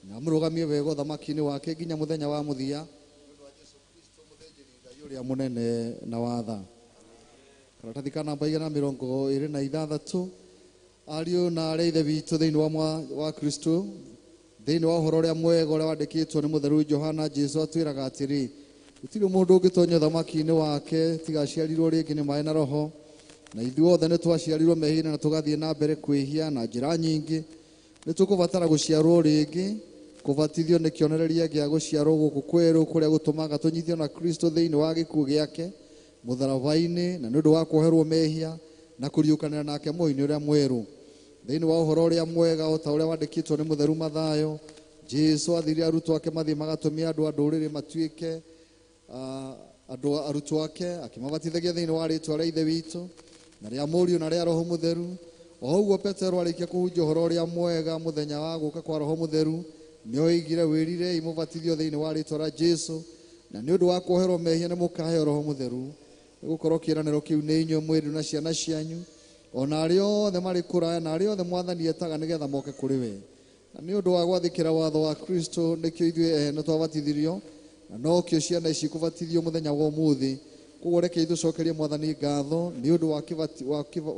na amũrũgamie wega ũthamaki-inĩ wake nginya mũthenya wa mũthia, nĩ ũndũ wa Jesũ Kristo mũthĩnjĩri-Ngai ũrĩa mũnene na watha. Karatathi ka namba 126, ariũ na arĩa ithe witũ thĩinĩ wa Kristo, thĩinĩ wa ũhoro ũrĩa mwega ũrĩa wandĩkĩtwo nĩ mũtheru Johana, Jesũ atwĩraga atĩrĩ, gũtirĩ mũndũ ũngĩtonya ũthamaki-inĩ wake tiga aciarirwo rĩngĩ nĩ maĩ na roho. Na ithuothe nĩ twaciarirwo mehia-inĩ na tũgathiĩ na mbere kwĩhia na njĩra nyingĩ. Nĩ tũkũbatara gũciarwo rĩngĩ. Kũbatithio nĩ kĩonereria gĩa gũciarwo gũkũ kwerũ kũrĩa gũtũmaga tũnyitio na Kristo thĩinĩ wa gĩkuũ gĩake mũtharaba-inĩ, na nĩ ũndũ wa kuoherwo mehia na kũriũkanĩra nake muoyo-inĩ ũrĩa mwerũ. Thĩinĩ wa ũhoro ũrĩa mwega o ta ũrĩa wandĩkĩtwo nĩ mũtheru Mathayo, Jesũ athire arutwo ake mathiĩ magatũmie andũ a ndũrĩrĩ matuĩke andũ arutwo ake, akĩmabatithagia thĩinĩ wa rĩĩtwa rĩa Ithe witũ na rĩa Mũriũ na rĩa Roho Mũtheru. O ũguo Petero arĩkia kũhunjia ũhoro ũrĩa mwega mũthenya wa gũka kwa Roho Mũtheru, nĩoigire, wĩrirei mũbatithio thĩinĩ wa rĩĩtwa rĩa Jesũ, na nĩ ũndũ wa kuoherwo mehia nĩ mũkaheo Roho Mũtheru. Nĩgũkorwo kĩĩranĩro kĩu nĩ inyuĩ mwĩrĩ na ciana cianyu, o na arĩa othe marĩ kũraya na arĩa othe Mwathani etaga nĩgetha moke kũrĩ we. Na nĩ ũndũ wa gwathĩkĩra watho wa Kristo nĩkĩo ithuĩ ene twabatithirio, na nokĩo ciana ici kũbatithio mũthenya wa ũmũthĩ. Koguo reke itũcokerie Mwathani ngatho nĩ ũndũ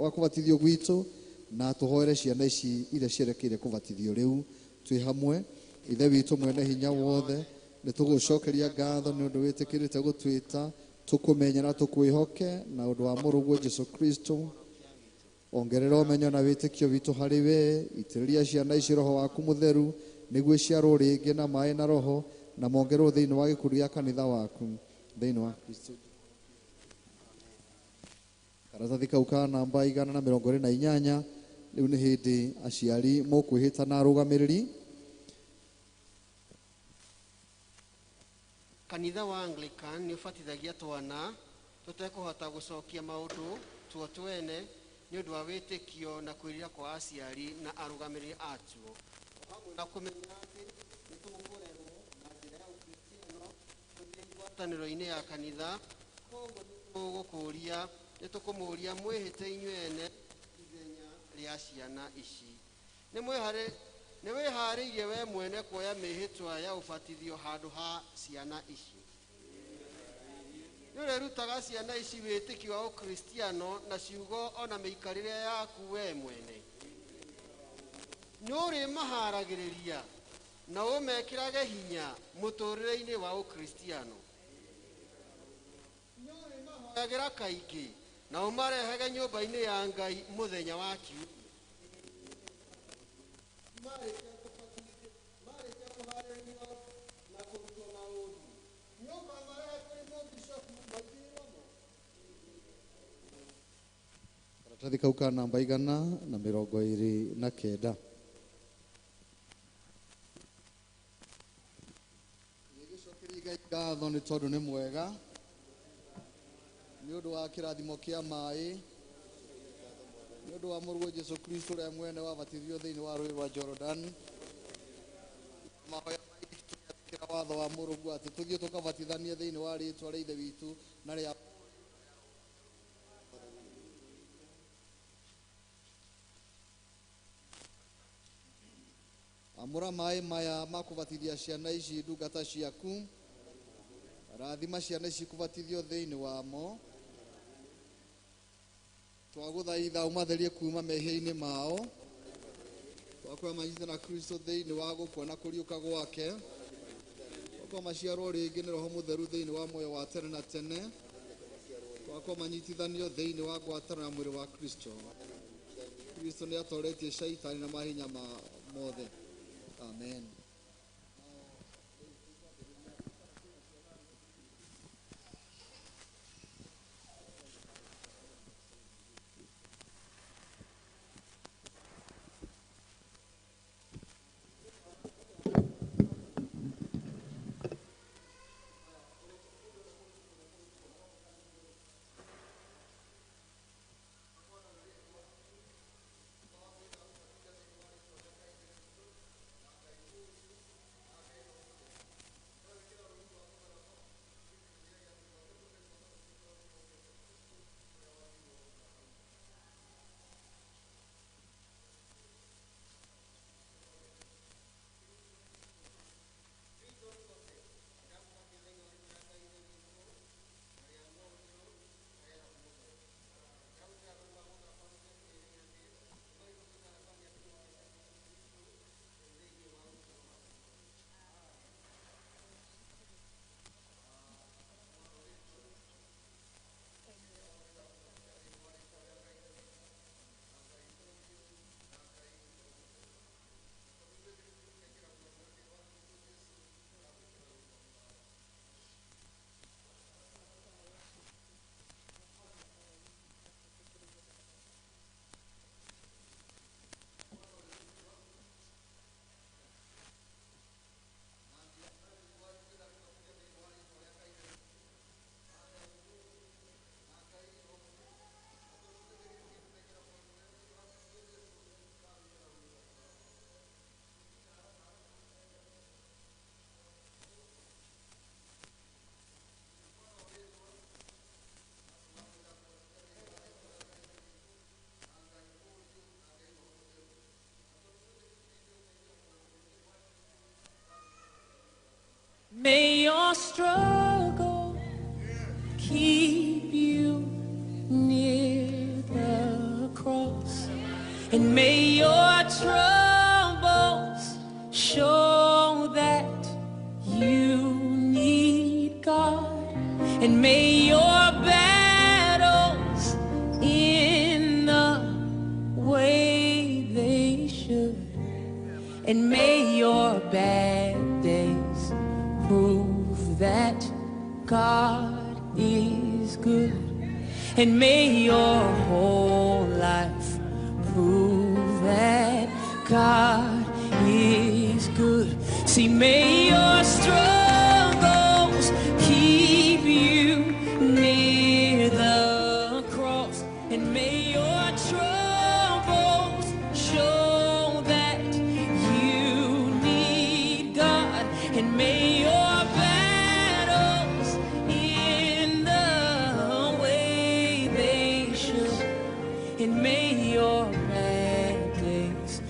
wa kũbatithio gwitũ, na tũhoere ciana ici iria cierekeire kũbatithio rĩu twĩ hamwe. Ithe witũ mwene hinya wothe, nĩ tũgũcokeria ngatho nĩ ũndũ wĩtĩkĩrĩte gũtwĩta tũkũmenye na tũkwĩhoke na ũndũ wa mũrũguo Jesũ Kristo. Ongerera ũmenyo na wĩtĩkio witũ harĩ we, itĩrĩria ciana ici Roho waku mũtheru nĩguo iciarwo rĩngĩ na maĩ na Roho, na mongererwo thĩinĩ wa gĩkundi gĩa kanitha waku thĩinĩ wa Kristo. Karatathi kau ka namba 128, rĩu nĩ hĩndĩ aciari mũkwĩhĩta na arũgamĩrĩri. Kanitha wa Anglican nĩ ũbatithagia twana tũtekũhota gũcokia maũndũ tuo twene nĩ ũndũ wa wĩtĩkio na kwĩrira kwa aciari na arũgamĩrĩri atuo, o hamwe na kũmenya atĩ nĩ tũkũrerwo na njĩra ya ũkristiano tũthiĩ ngwatanĩro-inĩ ya kanitha. Koguo nĩ tũkũmũũria mwĩhĩte inyuĩ ene ithenya rĩa ciana ici. Nĩ wĩharĩirie we mwene kuoya mĩhĩtwa ya ũbatithio handũ ha ciana ici? Nĩ ũrerutaga ciana ici wĩtĩkio wa ũkristiano na ciugo ona mĩikarĩre yaku we mwene? Nĩ ũrĩmaharagĩrĩria na ũmekĩrage hinya mũtũũrĩre-inĩ wa ũkristiano? Nĩ ũrĩmahoyagĩra kaingĩ na ũmarehage nyũmba-inĩ ya Ngai mũthenya wa kiumia? Marĩkia kũharĩrĩrio na kũrutwo maũndũ, nĩ ũkamarehe kũrĩ mũbishopu maigĩrĩrwo moko? Karatathi kau ka namba 129. Gĩcokeria Ngai ngatho nĩ tondũ nĩ mwega, nĩ ũndũ wa kĩrathimo kĩa maĩ, nĩ ũndũ wa mũrũguo Jesũ Kristo ũrĩa mwene wabatithirio thĩinĩ wa rũĩ rwa Jordan. Mahoya maitũ tũgĩathĩkĩra watho wa mũrũguo atĩ tũthiĩ tũkabatithanie thĩinĩ wa rĩĩtwa rĩa Ithe witũ na rĩa Amũra maĩ maya ma kũbatithia ciana ici ndungata ciaku, rathima ciana ici kũbatithio thĩinĩ wamo. Twagũthaitha ũmatherie kuma mehia-inĩ mao, twakwĩra manyite na Kristo thĩinĩ wa gũkua na kũriũka gwake, twakwĩra maciarwo rĩngĩ nĩ Roho Mũtheru thĩinĩ wa muoyo wa tene na tene, twakwĩra manyitithanio thĩinĩ wa ngwatanĩro ya mwĩrĩ wa Kristo. Kristo nĩ atoretie Shaitani na mahinya ma mothe. Amen. struggle keep you near the cross, and may your troubles show that you need God, and may your battles in the way they should, and may your bad days prove that God is good, and may your whole life prove that God is good. See, may your struggles keep you near the cross, and may your troubles show that you need God, and may your battles in the way they should, and may your bad days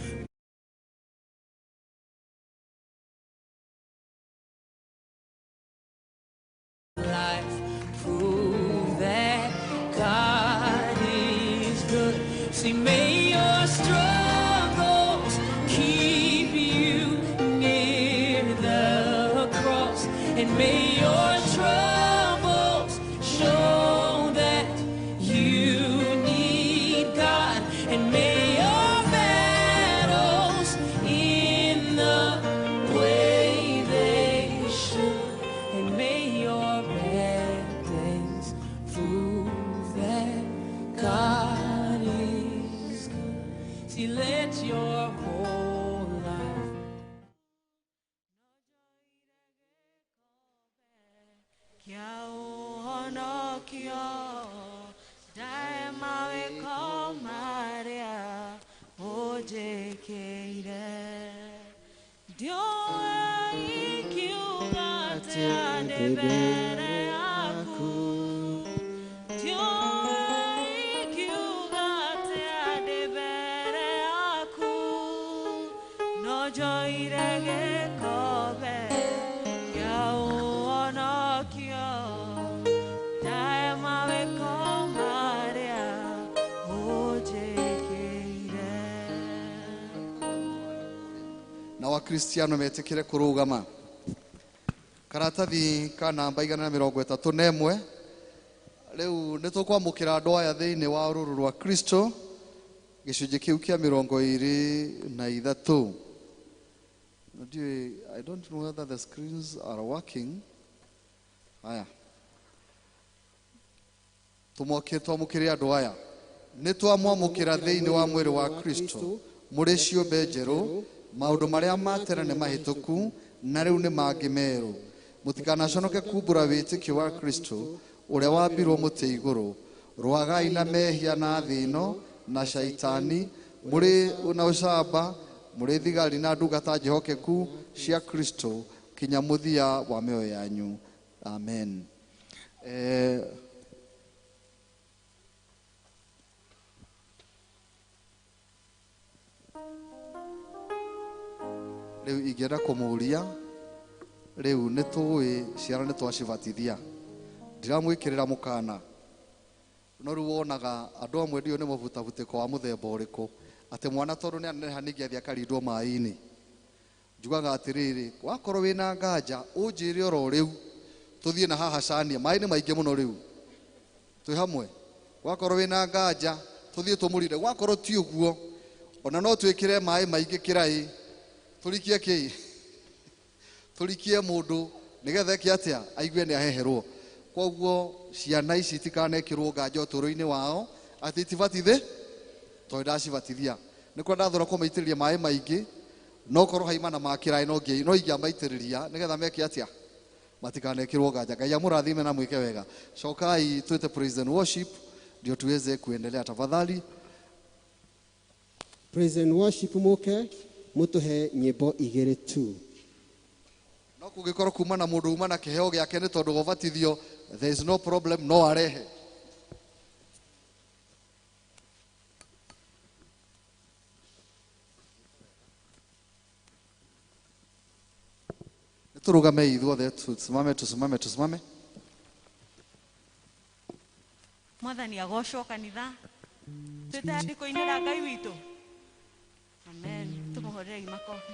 life prove that God is good. See, may your struggles keep you near the cross, and may your troubles show that you need God, and may your battles in the way they should, and may your bad days prove that God is good. See, let your whole life Na Wakristiano metikire kurugama karatathi ka namba 131 riu ni tukwamukira andu aya thiini wa ruru rwa Kristo gicunji kiu kia 23. I don't know whether the screens are working. Haya, twamukire andu aya ni twamwamukira thiini wa mwiri wa Kristo muri ciumbe njeru maundu maria ma tene ni mahituku na riu ni mangi meru. Mutikanaconoke kumbura wĩtĩkio wa Kristo ũrĩa wambirwo mũtĩ igũrũ. Rũagai na mehia na thĩ ĩno na shaitani, mũrĩ na ũcamba, mũrĩ thigari na ndungata njĩhokeku cia Kristo kinya mũthia wa mĩoyo yanyu. Amen. Rĩu ingĩenda kũmũria, rĩu nĩ tũĩ ciana nĩ twacibatithia, ndiramwĩkĩrĩra mũkana, no rĩu wonaga andũ amwe ndiũĩ nĩ mũbutabutĩko wa mũthemba ũrĩkũ, atĩ mwana tondũ nĩ aneneha ningĩ athiĩ akarindwo maĩ-inĩ. Njugaga atĩrĩrĩ, wakorwo wĩna nganja ũnjĩre oro rĩu tũthiĩ na haha cania, maĩ nĩ maingĩ mũno rĩu, twĩ hamwe. Wakorwo wĩna nganja tũthiĩ tũmũrinde, wakorwo ti ũguo ona no twĩkĩre maĩ maingĩ kĩraĩ tũrikie kĩĩ, tũrikie mũndũ nĩgetha eke atĩa, aigue nĩ aheherwo. Koguo ciana ici itikanekĩrwo nganja ũtũũro-inĩ wao atĩ itibatithĩ tondũ ndacibatithia. Nĩ kwa ndathũra kũmaitĩrĩria maĩ maingĩ, no korwo haima na makĩraĩ no ingĩamaitĩrĩria nĩgetha meke atĩa, matikanekĩrwo nganja. Ngai amũrathime na mwĩke wega. Cokai twĩte praise and worship ndio tuweze kuendelea tafadhali. Praise and worship muke mutuhe nyimbo igĩrĩ tu. No kũngĩkorwo kuma na mũndũ uma na kĩheo gĩake nĩ tondũ gũbatithio, there is no problem, no arehe. Tũrũgame ithuothe, tusimame, tusimame, tusimame. Mwathani agocwo kanitha. Twĩ tayari kũinĩra Ngai witũ. Amen. Tũmũhũrĩrei makobi.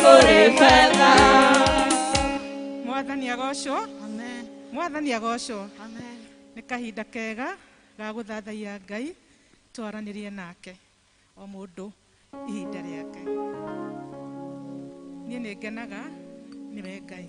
kũrĩ betha. Mwathani agocwo. Amen. Mwathani agocwo. Amen. Nĩ kahinda kega ga gũthathaiya Ngai, twaranĩrie nake o mũndũ ihinda rĩake. Niĩ nĩ ngenaga nĩwe Ngai.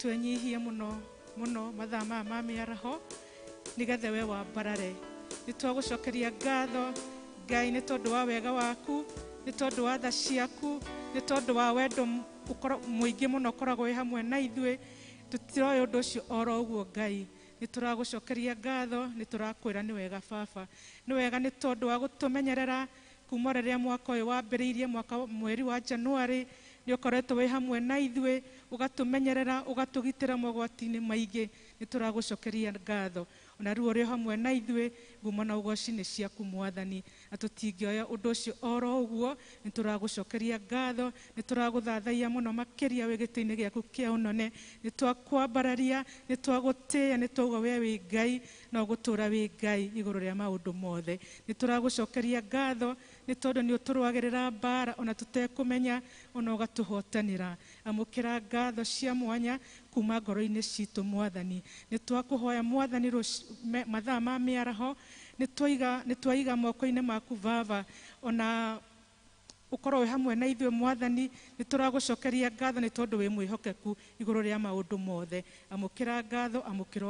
Twenyihie muno muno mathaa maya ma mĩaraho nĩgetha we wambarare. Nĩ twagũcokeria ngatho Ngai nĩ tondũ wa wega waku, nĩ tondũ wa tha ciaku, nĩ tondũ wa wendo mũingĩ mũno ũkoragwo wĩ hamwe na ithuĩ. Tũtiroĩ ũndũ ũcio oro ũguo Ngai. Nĩ tũragũcokeria ngatho, nĩ tũrakwĩra nĩ wega baba. Nĩ wega nĩ tondũ wa gũtũmenyerera kuma rĩrĩa mwaka ũyũ wambĩrĩirie, mwaka mweri wa January, nĩ ũkoretwo wĩ hamwe na ithuĩ, ũgatũmenyerera, ũgatũgitĩra mogwati-inĩ maingĩ. Nĩ tũragũcokeria ngatho. Ona rĩu ũrĩ hamwe na ithuĩ, ngumo na ũgoci nĩ ciaku Mwathani. Na tũtingĩoya ũndũ ũcio oro ũguo, nĩ tũragũcokeria ngatho, nĩ tũragũthathaiya mũno makĩria wĩ gĩtĩ-inĩ gĩaku kĩa ũnene. Nĩ twakwambararia, nĩ twagũtĩĩa, nĩ twauga we wĩ Ngai na ũgũtũũra wĩ Ngai igũrũ rĩa maũndũ mothe. Nĩ tũragũcokeria ngatho nĩ tondũ nĩ ũtũrũagĩrĩra mbara ona tũtekũmenya, ona ũgatũhotanĩra. Amũkĩra ngatho cia mwanya kuma ngoro-inĩ citũ Mwathani. Nĩ twakũhoya Mwathani mathaa ma mĩaraho, nĩ twaiga moko-inĩ maku baba, ona Ũkorwo wĩ hamwe na ithuĩ Mwathani. Nĩ tũragũcokeria ngatho nĩ tondũ wĩ mwĩhokeku igũrũ rĩa maũndũ mothe. Amũkĩra ngatho, amũkĩra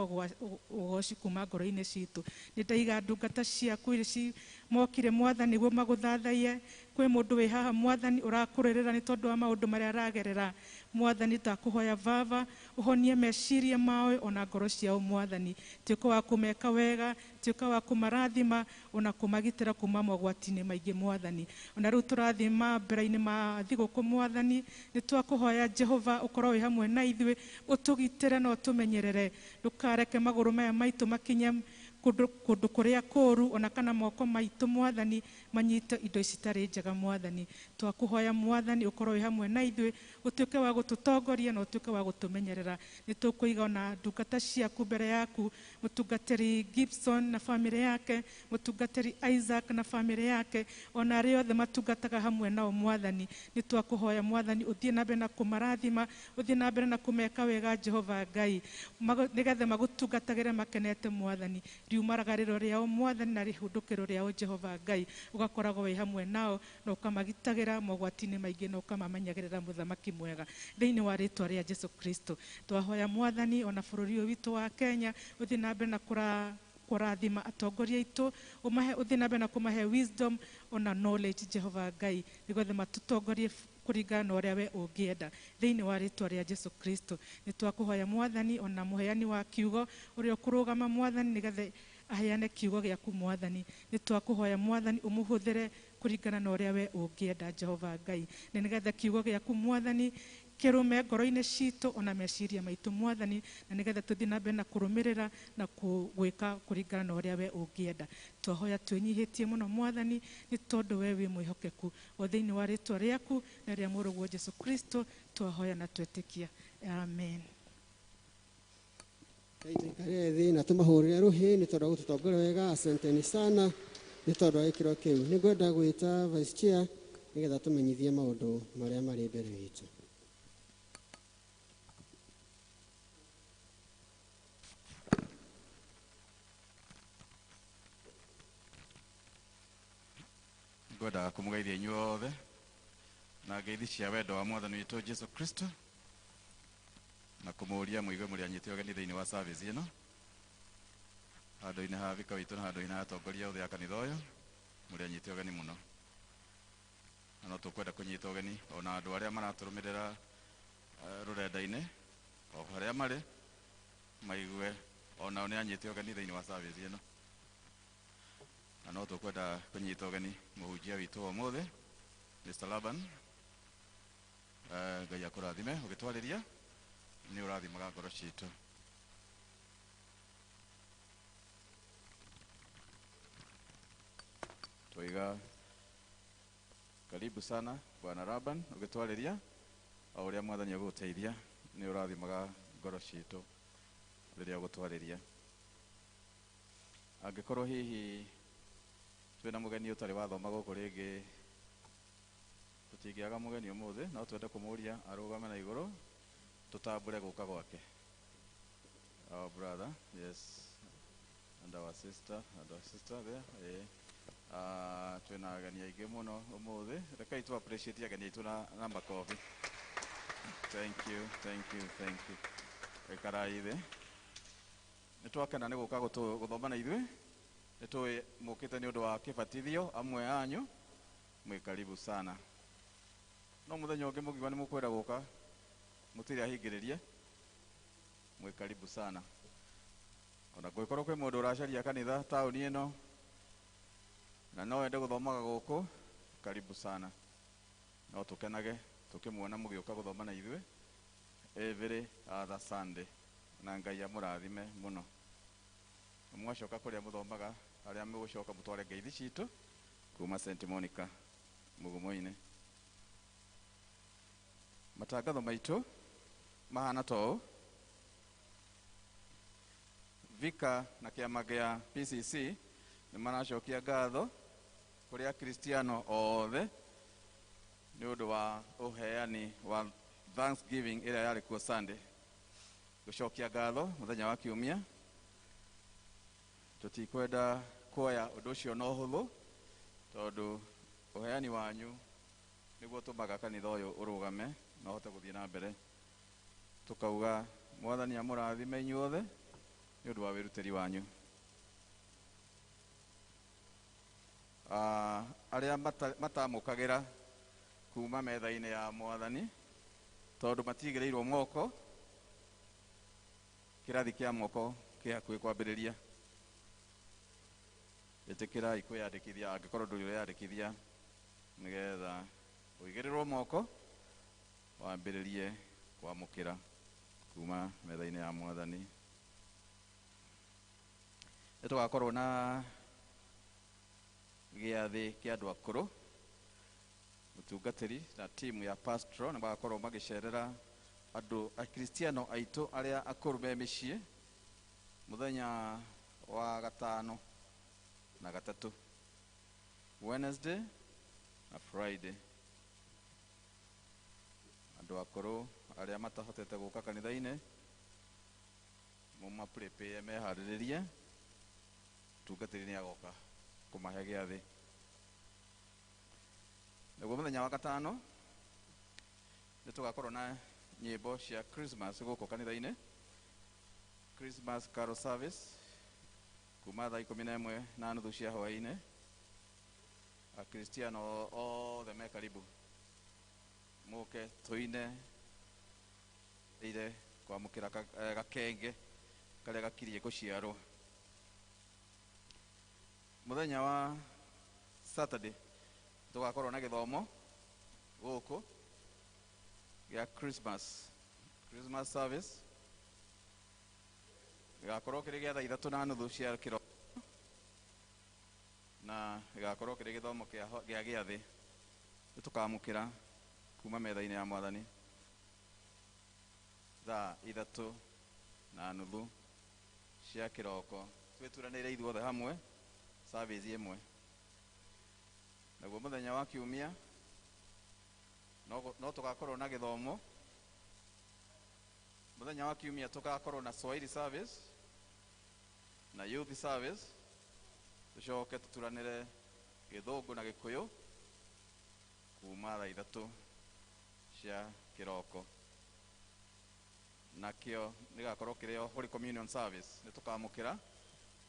ũgoci kuma ngoro-inĩ citũ. Nĩ ndaiga ndungata ciaku iria mokire Mwathani nĩguo magũthathaiye. Kwĩ mũndũ wĩ haha Mwathani ũrakũrĩrĩra nĩ tondũ wa maũndũ marĩa aragerera. Mwathani ndakũhoya Baba ũhonie meciria mao ona ngoro ciao Mwathani. Tuĩka wa kũmeka wega, tuĩka wa kũmarathima ona kũmagitĩra kuma mogwati-inĩ maingĩ Mwathani. Ona rĩu tũrathiĩ mambĩra-inĩ ma thigũkũ Mwathani, nĩ twakũhoya Jehova ũkorwo wĩ hamwe na ithuĩ, ũtũgitĩre na ũtũmenyerere. Ndũkareke magũrũ maya maitũ makinye kũndũ kũrĩa kũũru, ona kana moko maitũ Mwathani manyite indo ici citarĩ njega Mwathani. Twakũhoya Mwathani ũkorwo wĩ hamwe na ithuĩ, ũtuĩke wa gũtũtongoria na ũtuĩke wa gũtũmenyerera. Nĩ tũkũiga ona ndungata ciaku mbere yaku, mũtungatĩri Gibson na bamĩrĩ yake, mũtungatĩri Isaac na bamĩrĩ yake, ona arĩa othe matungataga hamwe nao Mwathani. Nĩ twakũhoya Mwathani ũthiĩ na mbere na kũmarathima, ũthiĩ na mbere na kũmeka wega Jehova Ngai, nĩgetha magũtungatagĩre makenete Mwathani. Riumaragarĩro rĩao Mwathani na rĩhũndũkĩro rĩao Jehova Ngai, ũgakoragwo wĩ hamwe nao na ũkamagitagĩra mogwati-inĩ maingĩ na ũkamamenyagĩrĩra mũthamaki mwega. Thĩinĩ wa rĩtwa rĩa Jesu Kristo twahoya Mwathani ona bũrũri ũyũ witũ wa Kenya ũthiĩ na mbere na kũrathima atongoria aitũ, ũmahe ũthiĩ na mbere na kũmahe wisdom ona knowledge Jehova Ngai, nĩgetha matũtongorie kũringana na ũrĩa we ũngĩenda. Thĩinĩ wa rĩtwa rĩa Jesu Kristo nĩ twakũhoya Mwathani ona mũheani wa kiugo ũrĩa ũkũrũgama Mwathani, nĩgetha aheane kiugo gĩaku Mwathani. Nĩ twakũhoya Mwathani ũmũhũthĩre kũringana na ũrĩa we ũngĩenda Jehova Ngai, na nĩgetha kiugo gĩaku Mwathani kĩrũme ngoro-inĩ citũ ona meciria maitũ Mwathani, na nĩgetha tũthiĩ na mbere na kũrũmĩrĩra na gwĩka kũringana na ũrĩa we ũngĩenda. Twahoya twĩnyihĩtie mũno Mwathani nĩ tondũ we wĩ mwĩhokeku. O thĩinĩ wa rĩtwa rĩaku na rĩa mũrũguo Jesu Kristo twahoya na twetĩkia. Amen. Tuikare thĩ na tũmahũrĩre rũhĩ nĩ tondũ wa gũtũtongoria wega. Asanteni sana nĩ tondũ wa gĩkĩro kĩu. Nĩ ngwenda gwĩta Vice Chair nĩgetha tũmenyithie maũndũ marĩa marĩ mbere witũ. Ngwendaga kũmũgeithia inyuothe na ngeithi cia wendo wa Mwathani witũ Jesu Kristo, na kũmũũria mũigue mũrĩ anyite ũgeni thĩinĩ wa service ĩno, handũ-inĩ ha vika witũ na handũ-inĩ ha atongoria othe a kanitha ũyũ, mũrĩ anyite ũgeni mũno. Na no tũkwenda kũnyita ũgeni ona andũ arĩa maratũrũmĩrĩra rũrenda-inĩ o harĩa marĩ maigue onao nĩ anyite ũgeni thĩinĩ wa service ĩno. Na no tũkwenda kũnyita ũgeni mũhunjia witũ ũmũthĩ Mr. Laban. Ngai akũrathime ũgĩtwarĩria, nĩ ũrathimaga ngoro citũ. Twaiga karibu sana Bwana Laban ũgĩtwarĩria o ũrĩa Mwathani agũgũteithia, nĩ ũrathimaga ngoro citũ rĩrĩa ũgũtwarĩria. Angĩkorwo hihi twĩna mũgeni ũtarĩ wathoma gũkũ rĩngĩ, tũtingĩaga mũgeni ũmũthĩ, no twende kũmũũria arũgame na igũrũ tũtambũre gũka gwake. Our brother, yes, and our sister, there. Twĩna ageni aingĩ mũno ũmũthĩ. Rekei tũ appreciate ageni aitũ na makobi. Thank you, thank you, thank you. Ikarai thĩ. Nĩ twakena nĩ gũka gũthoma na ithuĩ. Nĩ tũĩ mũkĩte nĩ ũndũ wa kĩbatithio amwe anyu, mwĩ karibu sana. No mũthenya ũngĩ mũngiuga nĩ mũkwenda gũka, mũtirĩ ahingĩrĩrie, mwĩ karibu sana. Ona kũngĩkorwo kwĩ mũndũ ũracaria kanitha taũni ĩno na no wende gũthomaga gũkũ, karibu sana. No tũkenage tũkĩmuona mũgĩũka gũthoma na ithuĩ every other Sunday, na Ngai amũrathime mũno. Mwacoka kũrĩa mũthomaga, arĩa mũgũcoka mũtware ngeithi citũ kuma St. Monica Mugumo-inĩ. Matangatho maitũ mahana ta ũũ. Vika na kĩama gĩa PCC nĩ maracokia ngatho kũrĩ Akristiano othe nĩ ũndũ wa ũheani wa Thanksgiving ĩrĩa yarĩ kuo Sunday. Gũcokia ngatho mũthenya wa kiumia, tũtikwenda kuoya ũndũ ũcio na ũhũthũ, tondũ ũheani wanyu Nĩguo tũmaga kanitha ũyũ ũrũgame na ũhote gũthiĩ na mbere. Tũkauga Mwathani amũrathime inyuothe nĩ ũndũ wa wĩrutĩri wanyu. Arĩa matamũkagĩra kuma metha-inĩ ya Mwathani tondũ matigĩrĩirwo moko, kĩrathi kĩa moko kĩ hakuhĩ kwambĩrĩria. Ĩtĩkĩrai kwĩyandĩkithia angĩkorwo ndũrĩ ũreyandĩkithia, nĩgetha ũigĩrĩrwo moko wambĩrĩrie kwamũkĩra kuma metha-inĩ ya Mwathani. Nĩ tũgakorwo na gĩathĩ kĩa andũ akũrũ, mũtungatĩri na timu ya pastoral nĩ magakorwo magĩcerera andũ akristiano aitũ arĩa akũrũ me mĩciĩ mũthenya wa gatano na gatatũ, Wednesday na Friday. Andũ akũrũ arĩa matahotete gũka kanitha-inĩ mũmaprepare meharĩrĩrie, mũtungatĩri nĩ agoka kũmahe gĩathĩ. Naguo mũthenya wa gatano nĩ tũgakorwo na nyĩmbo cia Christmas gũkũ kanitha-inĩ, Christmas carol service kuma thaa 11:30 cia hwaĩ-inĩ. Akristiano othe me karibu mũke tũine ire kwamũkĩra gakenge karĩa gakirie gũciarwo. Mũthenya wa Saturday tũgakorwo na gĩthomo gũkũ gĩa Christmas service gĩgakorwo kĩrĩ gĩa thaa 3:30 cia kĩroko, na gĩgakorwo kĩrĩ gĩthomo gĩa gĩathĩ. Nĩ tũkamũkĩra kuma metha-inĩ ya Mwathani thaa 3:30 cia kĩroko, twĩturanĩire ithuothe hamwe service ĩmwe. Naguo mũthenya wa kiumia no tũgakorwo na gĩthomo. Mũthenya wa kiumia tũgakorwo na Swahili service na youth service, tũcoke tũturanĩre gĩthũngũ na gĩkũyũ kuma thaa 3 cia kĩroko. Nakĩo nĩgakorwo kĩrĩ o Holy Communion service, nĩ tũkamũkĩra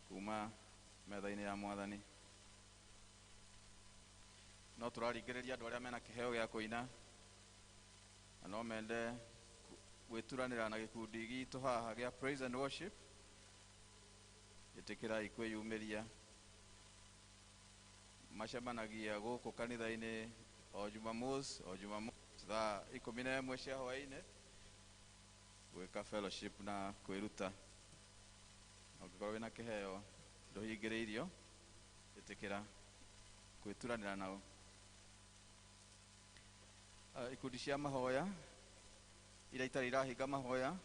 kuma metha-inĩ ya Mwathani. No tũraringĩrĩria andũ arĩa mena kĩheo gĩa kũina na no mende gwĩturanĩra na gĩkundi gitũ haha gĩa praise and worship, ĩtĩkĩrai kwĩyumĩria. Macemanagia gũkũ kanitha-inĩ o Jumamosi, o Jumamosi thaa 11 cia hwaĩ-inĩ gwĩka fellowship na kwĩruta. Ũngĩkorwo wĩna kĩheo ndũhingĩrĩirio, ĩtĩkĩra gwĩturanĩra nao. Ikundi cia mahoya iria itarĩ irahinga mahoya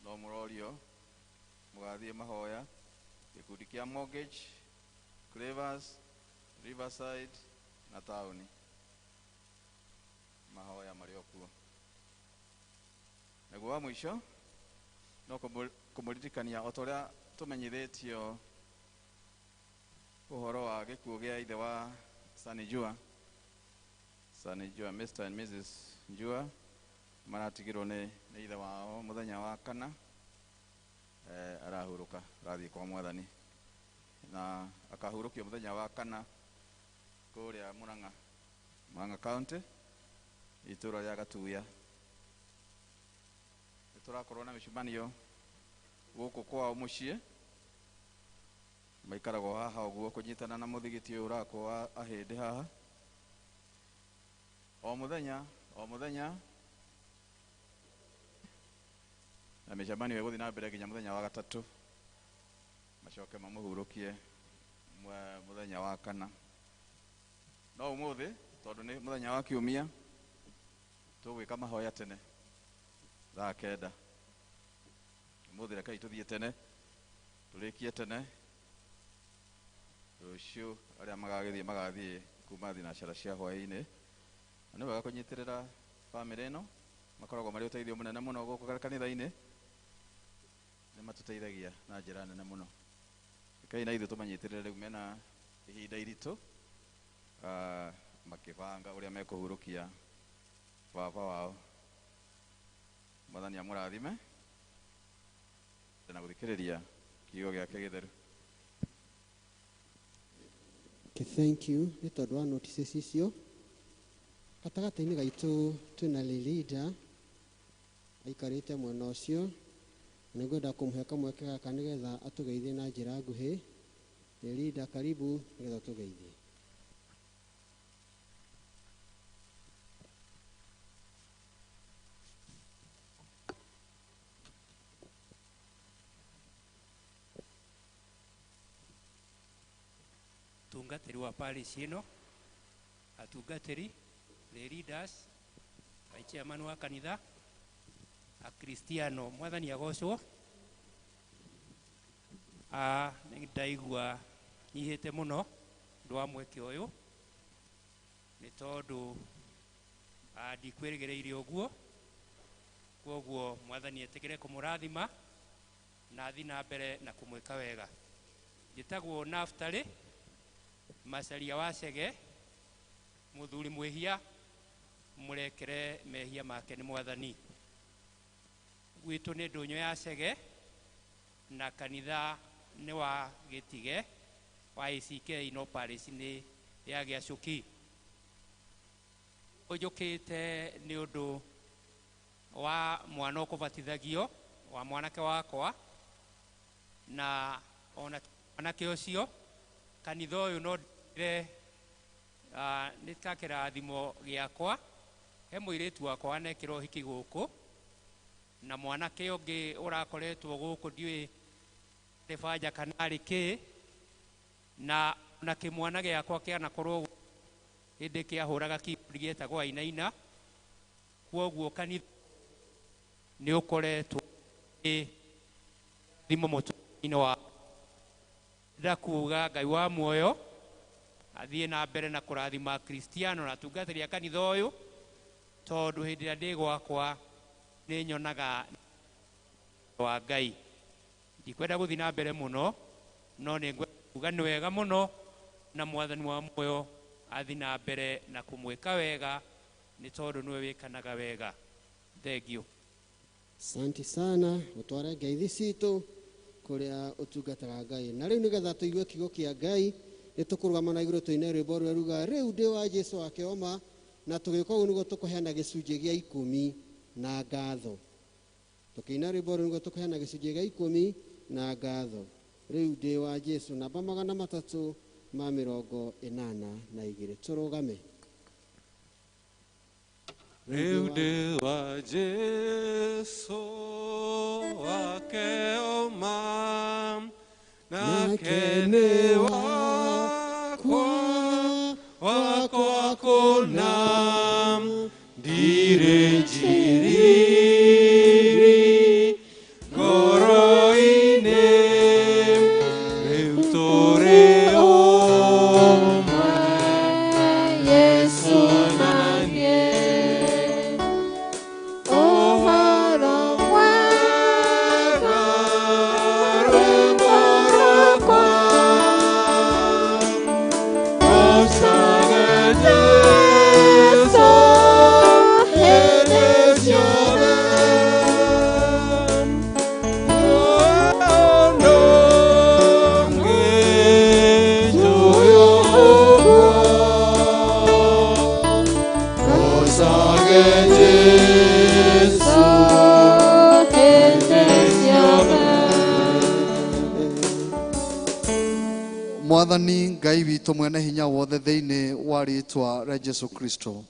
no mũrorio mũgathiĩ mahoya. Gĩkundi kĩa Mortgage, Clavers, Riverside na taũni, mahoya marĩ o kuo. Naguo wa mũico no kũmũririkania o ta ũrĩa tũmenyithĩtio ũhoro wa gĩkuũ gĩa ithe wa Sani Jua. Sani Jua, Mr. and Mrs. Jua maratigirwo nĩ ithe wao mũthenya wa kana, arahurũka arathiĩ kwa Mwathani, na akahurũkio mũthenya wa kana kũrĩa Murang'a, Murang'a County, itũra rĩa Gatuya. Nĩ tũrakorwo na mĩcemanio gũkũ kwao mũciĩ, maikaragwo haha ũguo kũnyitana na mũthigiti ũyũ ũrakwo wa ahĩndĩ haha o mũthenya o mũthenya, na mĩcemanio ĩgũthiĩ na mbere nginya mũthenya wa gatatũ, macoke mamũhurũkie mũthenya wa kana. No ũmũthĩ tondũ nĩ mũthenya wa kiumia tũgwĩka mahoya tene thaa 9. Ũmũthĩ rekei tũthiĩ tene, tũrĩkie tene, rũciũ arĩa magagĩthiĩ magathiĩ kuma thinacara cia hwaĩ-inĩ. Na nĩ wega kũnyitĩrĩra bamĩrĩ ĩno, makoragwo marĩ ũteithio mũnene mũno gũkũ kanitha-inĩ, nĩ matũteithagia na njĩra nene mũno. Rekei na ithuĩ tũmanyitĩrĩre rĩu mena ihinda iritũ. Makĩbanga ũrĩa mekũhurũkia baba wao. Mwathani amũrathime na gũthikĩrĩria kiugo gĩake gĩtheru. Okay, thank you nĩ tondũ wa notices icio. Gatagatĩ-inĩ gaitũ twĩna Lilida aikarĩte mwena ũcio, na nĩngwenda kũmũhe kamweke gaka nĩgetha atũgeithie na njĩra nguhĩ. Lilida, karibu nĩgetha ũtũgeithie. Tungatĩri wa parish ĩno, atungatĩri, the leaders, chairman wa kanitha, akristiano, mwathani agocwo. Nĩ ndaigua nyihĩte mũno ũndũ wa mweke ũyũ, nĩ tondũ ndikwĩrĩgĩrĩire ũguo. Kwoguo mwathani etĩkĩre kũmũrathima na athiĩ na mbere na kũmwĩka wega. Njĩtagwo Naftali Macaria wa Chege, mũthuri mwĩhia, mũrekere mehia make nĩ mwathani. Gwitũ nĩ ndũnyũ ya Chege na kanitha nĩ wa Gĩtige wa ACK, no parish nĩ ya Gĩacũki. Ũnjũkĩte nĩ ũndũ wa mwana ũkũbatithagio wa mwanake wakwa, na ona mwanake ũcio kanitha ũyũ no ndire nĩ ta kĩrathimo gĩakwa. He mũirĩtu wakwa wanekĩra ũhiki gũkũ, na mwanake ũngĩ ũrakoretwo gũkũ ndiũĩ nĩ banja kana arĩ kĩ, na ona kĩmwana gĩakwa kĩanakorwo hĩndĩ kĩahũraga keyboard gĩetagwo Ainaina. Kwoguo kanitha nĩ ũkoretwo nĩ thimo mũtũrĩre-inĩ wa ndakuga Ngai wa muoyo athiĩ na mbere na kũrathima Kristiano na atungatĩri a kanitha ũyũ, tondũ hĩndĩ ĩrĩa ndĩ gwakwa nĩ nyonaga wa Ngai. Ndikwenda gũthiĩ na mbere mũno, no nĩ ngwenda kuga nĩ wega mũno, na mwathani wa muoyo athiĩ na mbere na kũmwĩka wega, nĩ tondũ nĩwe wĩkanaga wega. Thank you. Asante sana, ũtware ngeithi citũ kũrĩa ũtungataga Ngai. Na rĩu nĩgetha tũigue kiugo kĩa Ngai, nĩ tũkũrũgama na igũrũ tũine rwĩmbo rũrĩa rugaga rĩu ndĩ wa Jesũ wake oma, na tũgĩka ũguo nĩguo tũkũheana gĩcunjĩ gĩa ikũmi na ngatho. Tũkĩina rwĩmbo rũu nĩguo tũkũheana gĩcunjĩ gĩa ikũmi na ngatho. Rĩu ndĩ wa Jesũ, namba 382. Tũrũgame. Rĩu ndĩ wa Jesũ wake oma, nake nĩ wakwa, wakwa kũna, ndirĩ njiriri ngoro-inĩ, rĩu tũrĩ ũmwe, Jesũ na niĩ. Ũhoro mwega rwĩmbo rwakwa, gocaga Jesũ hĩndĩ ciothe. Mũndũ ũngĩ njũĩ ũguo, gocaga Jesũ hĩndĩ ciothe. Mwathani Ngai witũ mwene hinya wothe thĩinĩ wa rĩtwa rĩa Jesu Kristo,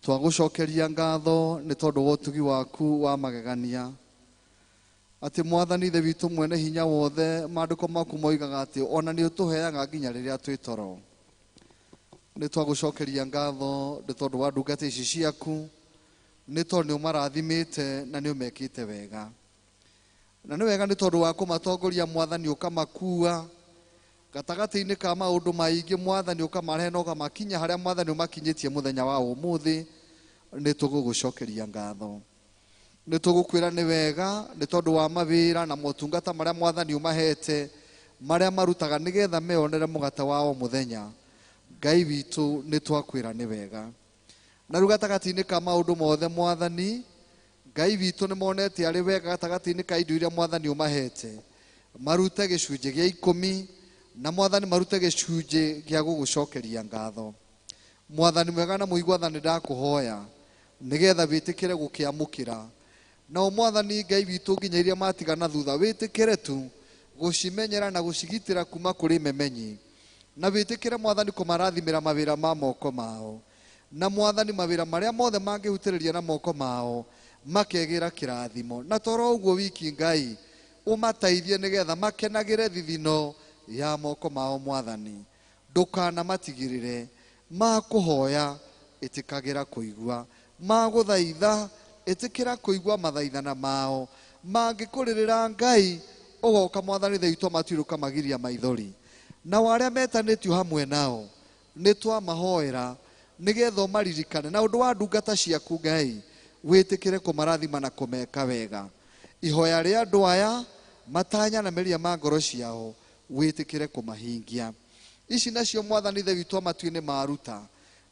twagũcokeria ngatho nĩ tondũ wa ũtugi waku wa magegania, atĩ Mwathani Ithe witũ mwene hinya wothe, maandĩko maku moigaga atĩ ona nĩ ũtũheaga nginya rĩrĩa twĩ toro. Nĩ twagũcokeria ngatho nĩ tondũ wa ndungata ici ciaku, nĩ tondũ nĩ ũmarathimĩte na nĩ ũmekĩte wega. Na nĩ wega nĩ tondũ wa kũmatongoria Mwathani ũkamakua gatagatĩ-inĩ ka maũndũ maingĩ, Mwathani ũkamarehe na ũkamakinya harĩa Mwathani ũmakinyĩtie mũthenya wa ũmũthĩ. Nĩ tũgũgũcokeria ngatho, nĩ tũgũkwĩra nĩ wega nĩ tondũ wa mawĩra na motungata marĩa Mwathani ũmahete, marĩa marutaga nĩgetha meonere mũgate wa o mũthenya. Ngai witũ nĩ twakwĩra nĩ wega. Na rĩu gatagatĩ-inĩ ka maũndũ mothe Mwathani Ngai witũ nĩ monete arĩ wega gatagatĩ-inĩ ka indo iria Mwathani ũmahete, marute gĩcunjĩ gĩa 10 na Mwathani marute gĩcunjĩ gĩa gũgũcokeria ngatho. Mwathani mwega na mũigua tha, nĩ ndakũhoya nĩgetha wĩtĩkĩre gũkĩamũkĩra. Nao Mwathani Ngai witũ nginya iria matigana thutha wĩtĩkĩre tu gũcimenyera na gũcigitĩra kuma kũrĩ memenyi, na wĩtĩkĩre Mwathani kũmarathimĩra mawĩra ma moko mao, na Mwathani mawĩra marĩa mothe mangĩhutĩrĩria na moko mao makegĩra kĩrathimo. Na toro ũguo wiki Ngai ũmateithie nĩgetha makenagĩre thithino ya moko mao. Mwathani ndũkanamatigĩrĩre, makũhoya ĩtĩkagĩra kũigua, magũthaitha ĩtĩkĩra kũigua mathaithana mao, mangĩkũrĩrĩra Ngai ũgoka Mwathani Ithe witũ matuĩrũka magiria maithori. Nao arĩa metanĩtio hamwe nao nĩ twamahoera nĩgetha ũmaririkane, na ũndũ wa ndungata ciaku Ngai wĩtĩkĩre kũmarathima na kũmeka wega. Ihoya rĩa andũ aya matanya na meria ma ngoro ciao wĩtĩkĩre kũmahingia. Ici nacio Mwathani Ithe witũ matu-inĩ maruta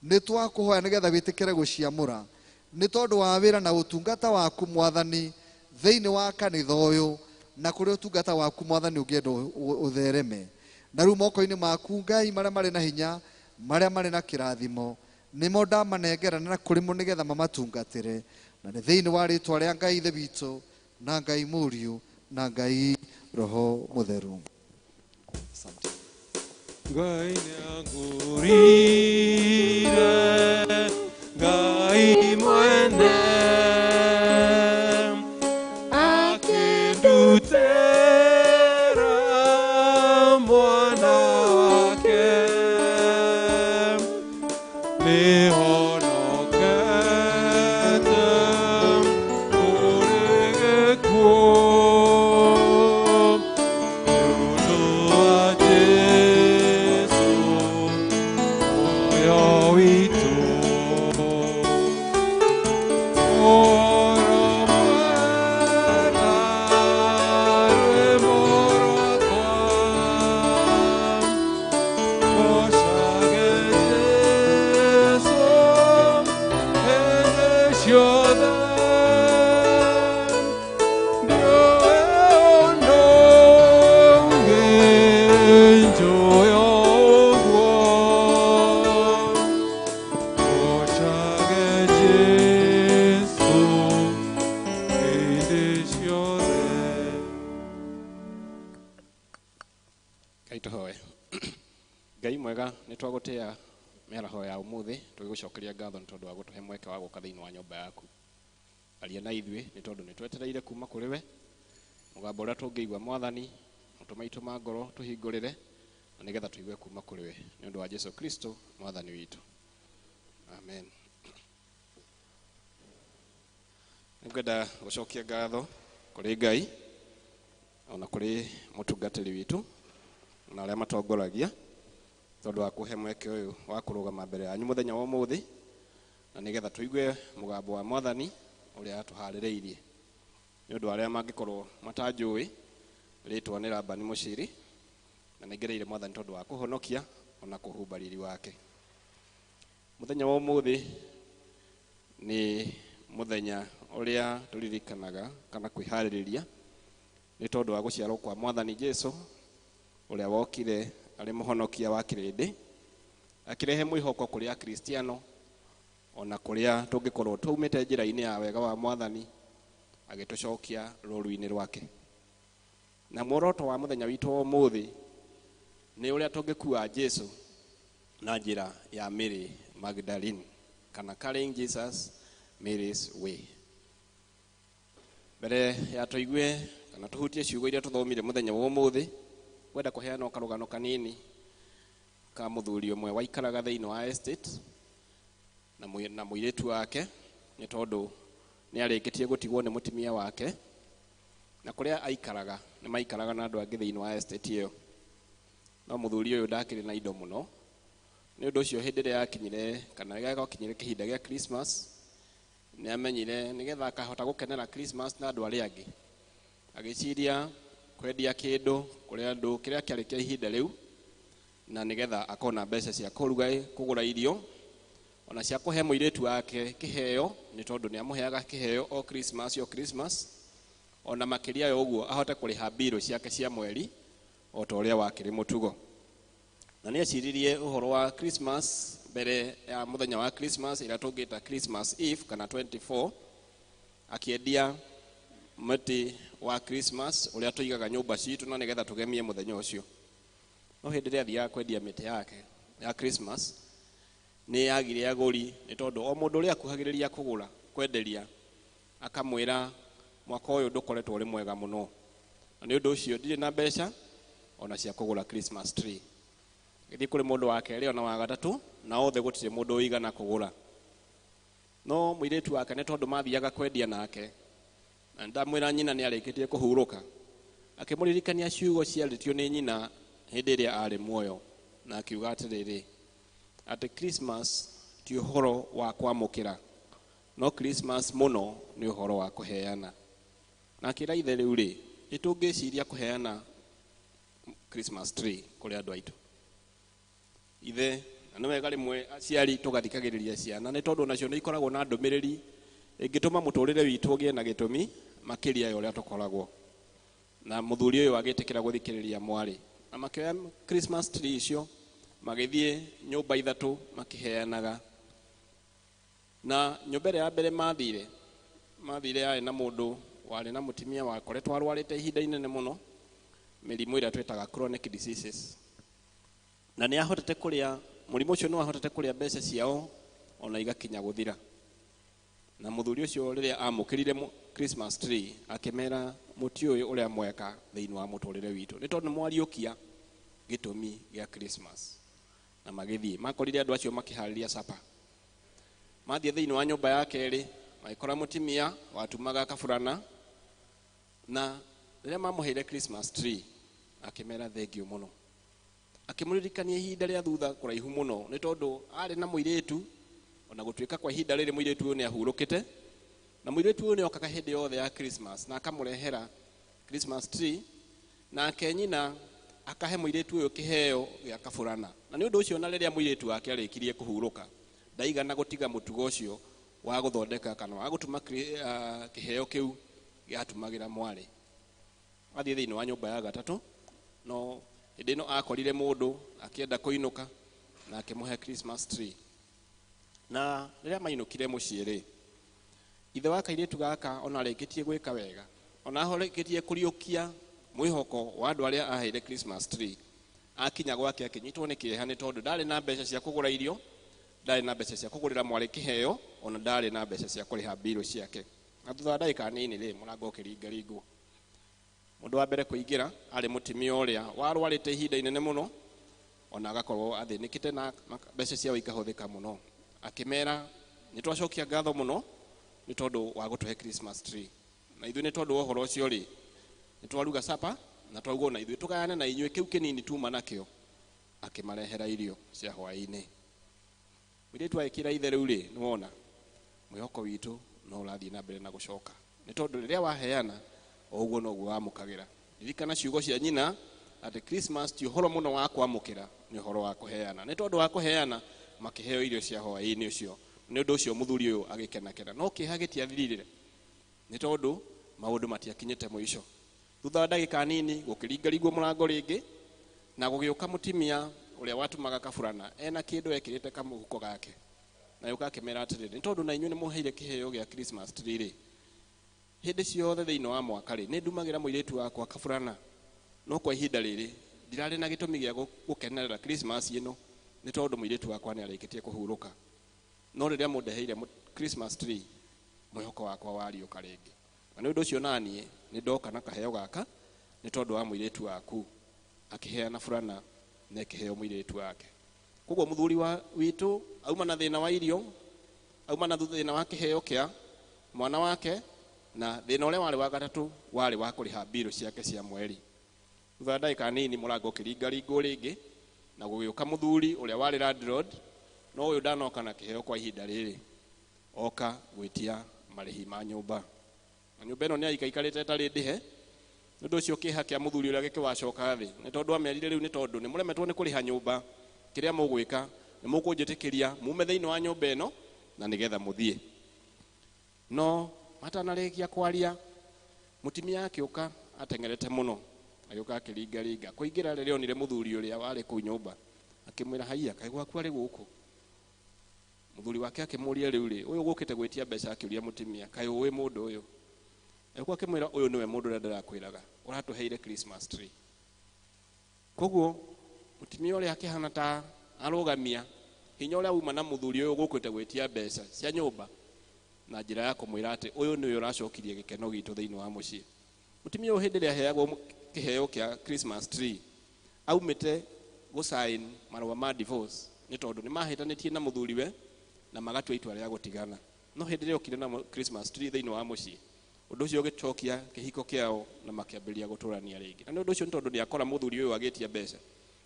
nĩ twakũhoya nĩgetha wĩtĩkĩre gũciamũra nĩ tondũ wa wĩra na ũtungata waku Mwathani thĩinĩ wa kanitha ũyũ na kũrĩ ũtungata waku Mwathani ũngĩenda ũthereme. Na rĩu moko-inĩ maku Ngai marĩa marĩ na hinya, marĩa marĩ na kĩrathimo, nĩmo ndamanengera na kũrĩ mo nĩgetha mamatungatĩre, na nĩ thĩinĩ wa rĩtwa rĩa Ngai Ithe witũ na Ngai Mũriũ na Ngai Roho Mũtheru. Asante. Ngai nĩangũrire, Ngai mwene akĩndutĩra mwana wake, nĩhonokete kũrĩ gĩkuũ nĩ ũndũ wa Jesũ muoyo witũ. Ũhoro mwega rwĩmbo rwakwa, goocage Jesũ hĩndĩ ciothe, ndiũĩ ũndũ ũngĩ njũĩ ũguo, goocage Jesũ hĩndĩ ciothe. Ngai tũhoe. Ngai mwega, nĩ twagũtĩa mĩaraho ya ũmũthĩ tũgĩgũcokeria ngatho nĩ tondũ wa gũtũhe mweke wa gũka thĩinĩ wa nyũmba yaku. Aria na ithuĩ nĩ tondũ nĩ twetereire kuma kũrĩ we mũgambo ũrĩa tũngĩigua Mwathani, matũ maitũ ma ngoro tũhingũrĩre na nĩgetha tũigue kuma kũrĩ we nĩ ũndũ wa Jesu Kristo Mwathani witũ. Amen. Nĩngwenda gũcokia ngatho kũrĩ Ngai ona kũrĩ mũtungatĩri witũ na arĩa matongoragia tondũ wa kũhe mweke ũyũ wa kũrũgama mbere yanyu mũthenya wa ũmũthĩ na nĩgetha tũigue mũgambo wa Mwathani ũrĩa atũharĩrĩirie. Nĩ ũndũ wa arĩa mangĩkorwo matanjũĩ, rĩtwa nĩ Labani Mũciri na nĩngereire Mwathani tondũ wa kũhonokia ona kũhumba riri wake. Mũthenya wa ũmũthĩ nĩ mũthenya ũrĩa tũririkanaga kana kwĩharĩrĩria nĩ tondũ wa gũciarwo kwa Mwathani Jesu ũrĩa wokire arĩ mũhonokia wa kĩrĩndĩ, akĩrehe mwĩhoko kũrĩ Akristiano ona kũrĩa tũngĩkorwo tũumĩte njĩra-inĩ ya wega wa Mwathani, agĩtũcokia rũru-inĩ rwake. Na muoroto wa mũthenya witũ wa ũmũthĩ nĩ ũrĩa tũngĩkua Jesu na njĩra ya Mary Magdalene kana Carrying Jesus Mary's Way. Mbere ya tũigue kana tũhutie ciugo iria tũthomire mũthenya wa ũmũthĩ, ngwenda kũheana karũgano kanini ka mũthuri ũmwe waikaraga thĩinĩ wa estate na mũirĩtu wake, nĩ tondũ nĩ arĩkĩtie gũtigwo nĩ mũtumia wake, na kũrĩa aikaraga nĩ maikaraga na andũ angĩ thĩinĩ wa estate ĩyo. No mũthuri ũyũ ndakĩrĩ na indo mũno, nĩ ũndũ ũcio hĩndĩ ĩrĩa yakinyire kana rĩrĩa gwakinyire kĩhinda gĩa Christmas, nĩ amenyire nĩgetha akahota gũkenera Christmas na andũ arĩa angĩ, agĩciria kwendia kĩndũ kũrĩ andũ kĩrĩa kĩarĩ kĩa ihinda rĩu, na nĩgetha akona mbeca cia kũruga, kũgũra irio, ona cia kũhe mũirĩtu wake kĩheo, nĩ tondũ nĩ amũheaga kĩheo o Christmas o Christmas, ona makĩria ya ũguo ahote kũrĩha mbirũ ciake cia mweri o ta ũrĩa wakĩrĩ mũtugo. Na nĩ eciririe ũhoro wa Christmas mbere ya mũthenya wa Christmas ĩrĩa tũngĩta Christmas Eve kana 24, akĩendia mũtĩ wa Christmas ũrĩa tũigaga nyũmba citũ na nĩgetha tũgemie mũthenya ũcio. No hĩndĩ ĩrĩa athiaga kwendia mĩtĩ yake ya Christmas, nĩ yagire agũri, nĩ tondũ o mũndũ ũrĩa akuhagĩrĩria kũgũra kwenderia akamwĩra mwaka ũyũ ndũkoretwo ũrĩ mwega mũno, na nĩ ũndũ ũcio ndirĩ na mbeca ona cia kũgũra Christmas tree. Gĩthiĩ kũrĩ mũndũ wa kerĩ ona wa gatatũ, na othe gũtirĩ mũndũ ũigana kũgũra. No mũirĩtu wake nĩ tondũ mathiaga kwendia nake, na ndamwĩra nyina nĩ arĩkĩtie kũhurũka, akĩmũririkania ciugo ciarĩtio nĩ nyina hĩndĩ ĩrĩa arĩ muoyo, na akiuga atĩrĩrĩ, atĩ Christmas ti ũhoro wa kwamũkĩra, no Christmas mũno nĩ ũhoro wa kũheana. Na akĩra ithe rĩu rĩ, nĩ tũngĩciria kũheana Christmas tree kũrĩ andũ aitũ. Ithe, na nĩ wega rĩmwe aciari tũgathikagĩrĩria ciana, nĩ tondũ nacio nĩ ikoragwo na ndũmĩrĩri ĩngĩtũma mũtũrĩre witũ ũgĩe na gĩtũmi makĩria ya ũrĩa tũkoragwo. Na mũthuri ũyũ agĩtĩkĩra gũthikĩrĩria mwarĩ, na makĩoya Christmas tree icio magĩthiĩ nyũmba ithatũ makĩheanaga. Na nyũmba ĩrĩa ya mbere mathire yarĩ na mũndũ warĩ na mũtumia wakoretwo arwarĩte ihinda inene mũno, mĩrimũ ĩrĩa twĩtaga chronic diseases, na nĩ ahotete kũrĩa mũrimũ ũcio, nĩ wahotete kũrĩa mbeca ciao ona igakinya gũthira. Na mũthuri ũcio rĩrĩa amũkĩrire Christmas tree akĩmera mũtĩ ũyũ ũrĩa mweka thĩinĩ wa mũtũrĩre witũ, nĩ tondũ nĩ mwariũkia gĩtũmi gĩa Christmas. Na magĩthiĩ makorire andũ acio makĩharĩria sapa. Mathiĩ thĩinĩ wa nyũmba ya kerĩ magĩkora mũtumia watumaga kaburana, na rĩrĩa mamũheire Christmas tree akĩmera thengiũ mũno, akĩmũririkania ihinda rĩa thutha kũraihu mũno, nĩ tondũ arĩ na mũirĩtu, ona gũtuĩka kwa ihinda rĩrĩ mũirĩtu ũyũ nĩ ahurũkĩte, na mũirĩtu ũyũ nĩ okaga hĩndĩ yothe ya Christmas na akamũrehera Christmas tree, nake nyina akahe mũirĩtu ũyũ kĩheo gĩa kaburana. Na nĩ ũndũ ũcio na rĩrĩa mũirĩtu wake arĩkirie kũhurũka, ndaigana gũtiga mũtugo ũcio wa gũthondeka kana wa gũtuma kĩheo kĩu gĩatumagĩra mwarĩ. Athiĩ thĩinĩ wa nyũmba ya gatatũ, no hĩndĩ ĩno akorire mũndũ akĩenda kũinũka na akĩmũhe Christmas tree. Na rĩrĩa mainũkire mũciĩ rĩ, ithe wa kairĩtu gaka ona arĩkĩtie gwĩka wega, ona arĩkĩtie kũriũkia mwĩhoko wa andũ arĩa aheire Christmas tree, akinya gwake akĩnyitwo nĩ kĩeha, nĩ tondũ ndarĩ na mbeca cia kũgũra irio, ndarĩ na mbeca cia kũgũrĩra mwarĩ kĩheo, ona ndarĩ na mbeca cia kũrĩha mbirũ ciake. Na thutha wa ndagĩka nini rĩ, mũrango ũkĩringaringwo. Mũndũ wa mbere kũingĩra arĩ mũtumia ũrĩa warwarĩte ihinda inene mũno, ona agakorwo athĩnĩkĩte na mbeca ciao ikahũthĩka mũno. Akĩmera nĩ twacokia ngatho mũno nĩ tondũ wa gũtũhe Christmas tree, na ithuĩ nĩ tondũ wa ũhoro ũcio rĩ, nĩ twaruga sapa na twaugwo na ithuĩ tũgayane na inyuĩ kĩu kĩnini tuma nakĩo. Akĩmarehera irio cia hwaĩ-inĩ. Mũirĩtu agĩkĩra ithe rĩu rĩ, nĩ wona mwĩhoko witũ no ũrathiĩ na mbere na gũcoka, nĩ tondũ rĩrĩa waheana o ũguo noguo wamũkagĩra. Ririkana ciugo cia nyina atĩ Christmas ti ũhoro mũno wa kwamũkĩra, nĩ ũhoro wa kũheana. Nĩ tondũ wa kũheana makĩheo irio cia hwaĩ-inĩ ũcio. Nĩ ũndũ ũcio mũthuri ũyũ agĩkenakena, no kĩeha gĩtiathirire, nĩ tondũ maũndũ matiakinyĩte mũico. Thutha wa ndagĩka nini gũkĩringaringwo mũrango rĩngĩ, na gũgĩũka mũtumia ũrĩa watumaga kaburana ena kĩndũ ekĩrĩte kamũhuko gake, na yũka akĩmera atĩrĩrĩ, nĩ tondũ na inyuĩ nĩ mũheire kĩheo gĩa Christmas tree rĩ, hĩndĩ ciothe thĩinĩ wa mwaka rĩ, nĩ ndumagĩra mũirĩtu wakwa kaburana, no kwa ihinda rĩrĩ ndirarĩ na gĩtũmi gĩa gũkenerera Christmas ĩno, nĩ tondũ mũirĩtu wakwa nĩ arĩkĩtie kũhurũka. No rĩrĩa mũndeheire Christmas tree, mwĩhoko wakwa wariũka rĩngĩ. Na nĩ ũndũ ũcio naniĩ nĩ ndoka na kaheo gaka nĩ tondũ wa mũirĩtu waku. Akĩheana burana na kĩheo mũirĩtu wake. Koguo mũthuri wa witũ auma na thĩna wa irio, auma na thĩna wa kĩheo kĩa mwana wake, na thĩna ũrĩa warĩ wa gatatũ warĩ wa kũrĩha mbirũ ciake cia mweri. Thutha wa ndagĩka nini mũrango ũkĩringaringwo rĩngĩ, na gũgĩũka mũthuri ũrĩa warĩ landlord, no ũyũ ndanoka na kĩheo kwa ihinda rĩrĩ, oka gwĩtia marĩhi ma nyũmba. Na nyũmba ĩno nĩ aikaikarĩte ĩtarĩ ndĩhe, Nĩ ũndũ ũcio kĩeha kĩa mũthuri ũrĩa gĩkĩwacoka thĩ, nĩ tondũ amerire rĩu nĩ tondũ nĩ mũremetwo nĩ kũrĩha nyũmba, kĩrĩa mũgwĩka nĩ mũkũnjĩtĩkĩria mume thĩinĩ wa nyũmba ĩno na nĩgetha mũthiĩ. No matanarĩkia kwaria, mũtumia akĩũka ateng'erete mũno, agĩũka akĩringaringa. Kũingĩra rĩrĩa onire mũthuri ũrĩa warĩ kũu nyũmba, akĩmwĩra, haiya, kaĩ gwaku arĩ gũkũ? Mũthuri wake akĩmũria, rĩu rĩ, ũyũ ũgũkĩte gwĩtia mbeca? Akĩũria mũtumia, kaĩ ũĩ mũndũ ũyũ? Agĩũka akĩmwĩra, ũyũ nĩwe mũndũ ũrĩa ndĩrakwĩraga ũratũheire Christmas tree. Koguo mũtumia ũrĩa akĩhana ta arũgamia hinya ũrĩa uma na mũthuri ũyũ ũgũkĩte gwĩtia mbeca cia nyũmba, na njĩra ya kũmwĩra atĩ ũyũ nĩwe ũracokirie gĩkeno gitũ thĩinĩ wa mũciĩ. Mũtumia ũyũ hĩndĩ ĩrĩa aheagwo kĩheo kĩa Christmas tree, aumĩte gũsign marũa ma divorce, nĩ tondũ nĩ mahĩtanĩtie na mũthuriwe na magatua itua rĩa gũtigana. No hĩndĩ ĩrĩa okire na Christmas tree thĩinĩ wa mũciĩ, ũndũ ũcio ũgĩcokia kĩhiko kĩao na makĩambĩrĩria gũtũrania rĩngĩ. Na nĩ ũndũ ũcio nĩ tondũ nĩ akora mũthuri ũyũ agĩtia mbeca,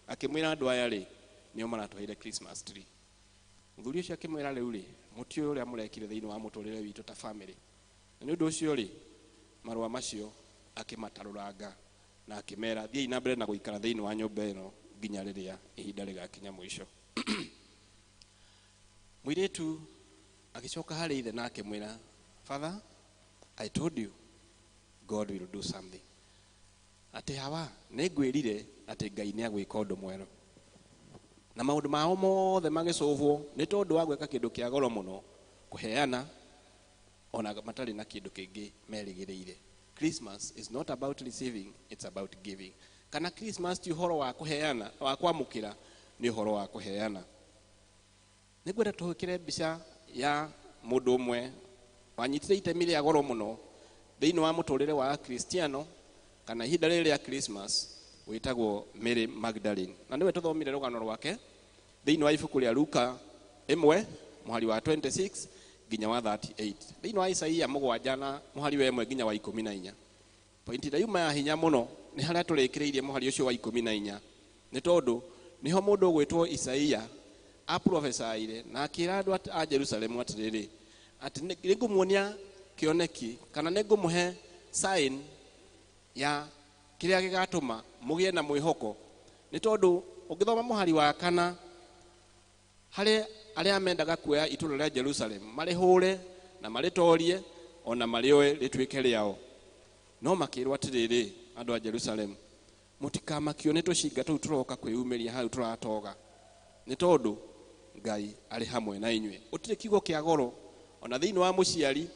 akĩmwĩra andũ aya rĩ nĩo maratũheire Christmas tree. Mũthuri ũcio akĩmwĩra, rĩu rĩ, mũtiũĩ ũrĩa mũrekire thĩinĩ wa mũtũrĩre witũ ta family. Na nĩ ũndũ ũcio rĩ, marũa macio akĩmatarũranga na akĩmera, thiĩi na mbere na gũikara thĩinĩ wa nyũmba ĩno nginya rĩrĩa ihinda rĩgakinya mũico. Mũirĩtu agĩcoka harĩ ithe na akĩmwĩra, father, I told you God will do something. Atĩ hawa, nĩ ngwĩrire atĩ Ngai nĩ agwĩka ũndũ mwerũ. Na maũndũ mao mothe magĩcũbwo nĩ tondũ wa gwĩka kĩndũ kĩa goro mũno, kũheana ona matarĩ na kĩndũ kĩngĩ merĩgĩrĩire. Christmas is not about receiving, it's about giving. Kana Christmas ti ũhoro wa kũheana, wa kwamũkĩra, nĩ ũhoro wa kũheana. Nĩngwenda tũhũkĩre mbica ya mũndũ ũmwe wanyitire itemi rĩa goro mũno thĩinĩ wa mũtũrĩre wa Akristiano kana ihinda rĩrĩ rĩa Christmas, wĩtagwo Mary Magdalene. Na nĩwe tũthomire rũgano rwake thĩinĩ wa ibuku rĩa Luka 1 mũhari wa 26 nginya wa 38. Thĩinĩ wa Isaia 7 na mũhari wa 1 nginya wa 14. Pointi ĩrĩa yuma ya hinya mũno nĩ harĩa tũrĩkĩrĩirie mũhari ũcio wa 14, nĩ tondũ nĩho mũndũ ũgwĩtwo Isaia aprofesaire na akĩra andũ a Jerusalemu atĩrĩrĩ, atĩ nĩngũmuonia kĩoneki kana nĩngũmũhe sign ya kĩrĩa gĩgatũma mũgĩe na mwĩhoko. Nĩ tondũ ũngĩthoma mũhari wa 4, harĩ arĩa mendaga kuoya itũũra rĩa Jerusalem marĩhũre na marĩtorie ona marĩoe rĩtuĩke rĩao, no makĩrwo atĩrĩrĩ, andũ a Jerusalem, mũtikamakio nĩ tũcinga tũu tũroka kwĩyumĩria hau tũratoga, nĩ tondũ Ngai arĩ hamwe na inyuĩ. Gũtirĩ kiugo kĩa goro ona thĩinĩ wa mũciari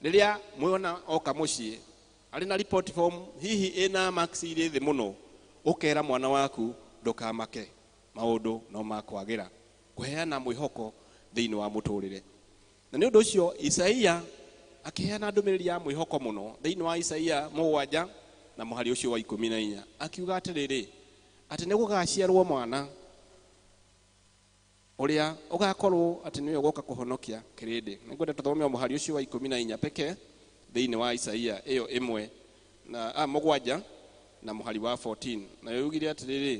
rĩrĩa mwona oka mũciĩ arĩ na report form hihi ĩna marks irĩ thĩ mũno, ũkera mwana waku ndũkamake, maũndũ no makwagĩra, kũheana mwĩhoko thĩinĩ wa mũtũrĩre. Na nĩ ũndũ ũcio Isaia akĩheana ndũmĩrĩri ya mwĩhoko mũno thĩinĩ wa Isaia 7 na mũhari ũcio wa 14, akiuga atĩrĩrĩ, atĩ nĩ gũgaciarwo mwana ũrĩa ũgakorwo atĩ nĩwe ũgoka kũhonokia kĩrĩndĩ. Nĩngwenda tũthome mũhari ũcio wa 14 peke thĩinĩ wa Isaia ĩyo 1 na 7 na mũhari wa 14. Nayo yugire atĩrĩrĩ,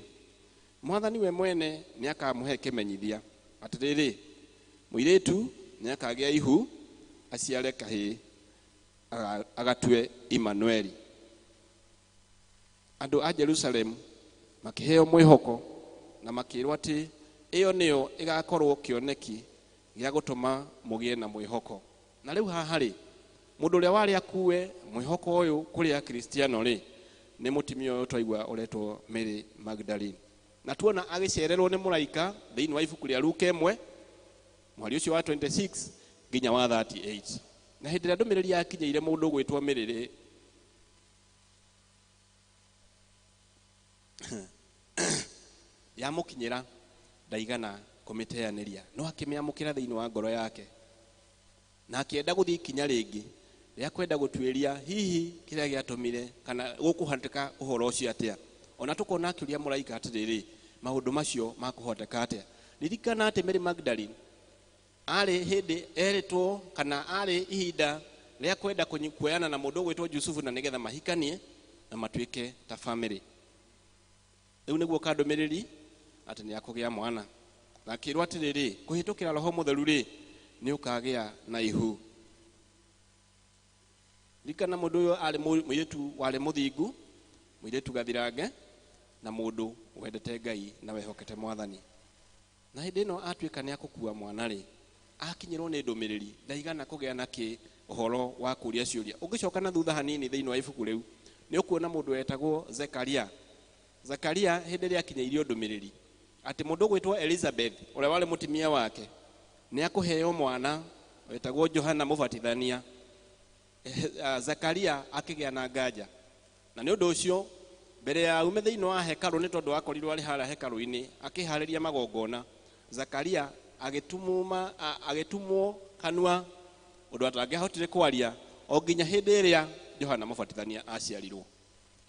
Mwathani we mwene nĩ akamũhe kĩmenyithia atĩrĩrĩ, mũirĩtu nĩ akagĩa ihu aciare kahĩĩ agatue Immanueli. Andũ a Jerusalemu makĩheo mwĩhoko na makĩrwo atĩ ĩyo nĩyo ĩgakorwo kĩoneki gĩa gũtũma mũgĩe na mwĩhoko. Na rĩu haha rĩ, mũndũ ũrĩa warĩ akue mwĩhoko ũyũ kũrĩ Akristiano rĩ, nĩ mũtumia ũyũ twaigua ũretwo Mary Magdalene. Na tuona agĩcererwo nĩ mũraika thĩinĩ wa ibuku rĩa Luka 1 mũhari ũcio wa 26 nginya wa 38. Na hĩndĩ ĩrĩa ndũmĩrĩri yakinyĩire mũndũ ũgwĩtwo Mary rĩ, yamũkinyĩra ndaigana kũmĩteanĩria, no akĩmĩamũkĩra thĩinĩ wa ngoro yake na akĩenda gũthiĩ ikinya rĩngĩ rĩa kwenda gũtuĩria hihi kĩrĩa gĩatũmire kana gũkũhatĩka ũhoro ũcio atĩa. Ona tũkona akĩũria mũraika atĩrĩrĩ, maũndũ macio makũhoteka atĩa? Ririkana atĩ Mary Magdalene arĩ hĩndĩ erĩtwo kana arĩ ihinda rĩa kwenda kuoyana na mũndũ ũgwĩtwo Jusufu na nĩgetha mahikanie na matuĩke ta family. Rĩu nĩguo kandũmĩrĩri atĩ nĩ akũgĩa mwana. Na akĩrwo atĩrĩrĩ, kũhĩtũkĩra Roho Mũtheru rĩ, nĩ ũkagĩa na ihu. Ririkana mũndũ ũyũ arĩ mũirĩtu warĩ mũthingu Mũirĩtu gathirange na mũndũ wendete Ngai na wehokete Mwathani. Na hĩndĩ ĩno atuĩka nĩ akũkua mwana rĩ, akinyĩrwo nĩ ndũmĩrĩri, ndaigana kũgĩa na kĩ ũhoro wa kũria ciũria. Ũngĩcoka na thutha hanini thĩinĩ wa ibuku rĩu, nĩ ũkuona mũndũ wetagwo Zekaria. Zakaria hĩndĩ ĩrĩa akinyĩirio ndũmĩrĩri atĩ mũndũ ũgwĩtwo Elizabeth ũrĩa warĩ mũtumia wake nĩ akũheo mwana wetagwo Johana Mũbatithania, Zakaria akĩgĩa na nganja, na nĩ ũndũ ũcio mbere ya aume thĩinĩ wa hekarũ, nĩ tondũ akorirwo arĩ harĩa hekarũ-inĩ akĩharĩria magongona, Zakaria agĩtumuma agĩtumwo kanua ũndũ atangĩahotire kwaria o nginya hĩndĩ ĩrĩa Johana Mũbatithania aciarirwo.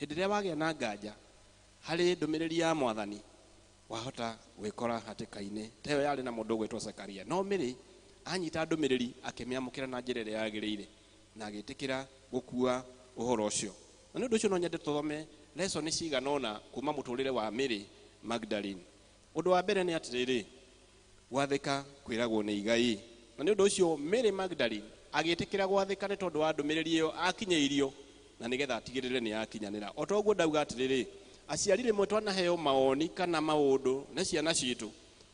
Hĩndĩ ĩrĩa wagĩa na nganja harĩ ndũmĩrĩri ya Mwathani, wahota gwĩkora hatĩka-inĩ ta ĩyo yarĩ na mũndũ ũgwĩtwo Zakaria. No Mary anyita ndũmĩrĩri, akĩmĩamũkĩra na njĩra ĩrĩa yagĩrĩire na agĩtĩkĩra gũkua ũhoro ũcio. Na nĩ ũndũ ũcio no nyende tũthome lesson cigana ũna kuma mũtũrĩre wa Mary Magdalene. Ũndũ wa mbere nĩ atĩrĩrĩ, gwathĩka kwĩragwo nĩ igai. Na nĩ ũndũ ũcio Mary Magdalene agĩtĩkĩra gwathĩka nĩ tondũ wa ndũmĩrĩri ĩyo akinyĩirio, na nĩgetha atigĩrĩre nĩ yakinyanĩra. O ta ũguo ndauga atĩrĩrĩ, aciari rĩmwe twanaheo mawoni kana maũndũ nĩ ciana citũ,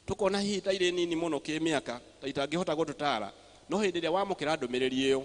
tũkona hihi ta irĩ nini mũno kĩmĩaka, ta itangĩhota gũtũtara, no hĩndĩ ĩrĩa wamũkĩra ndũmĩrĩri ĩyo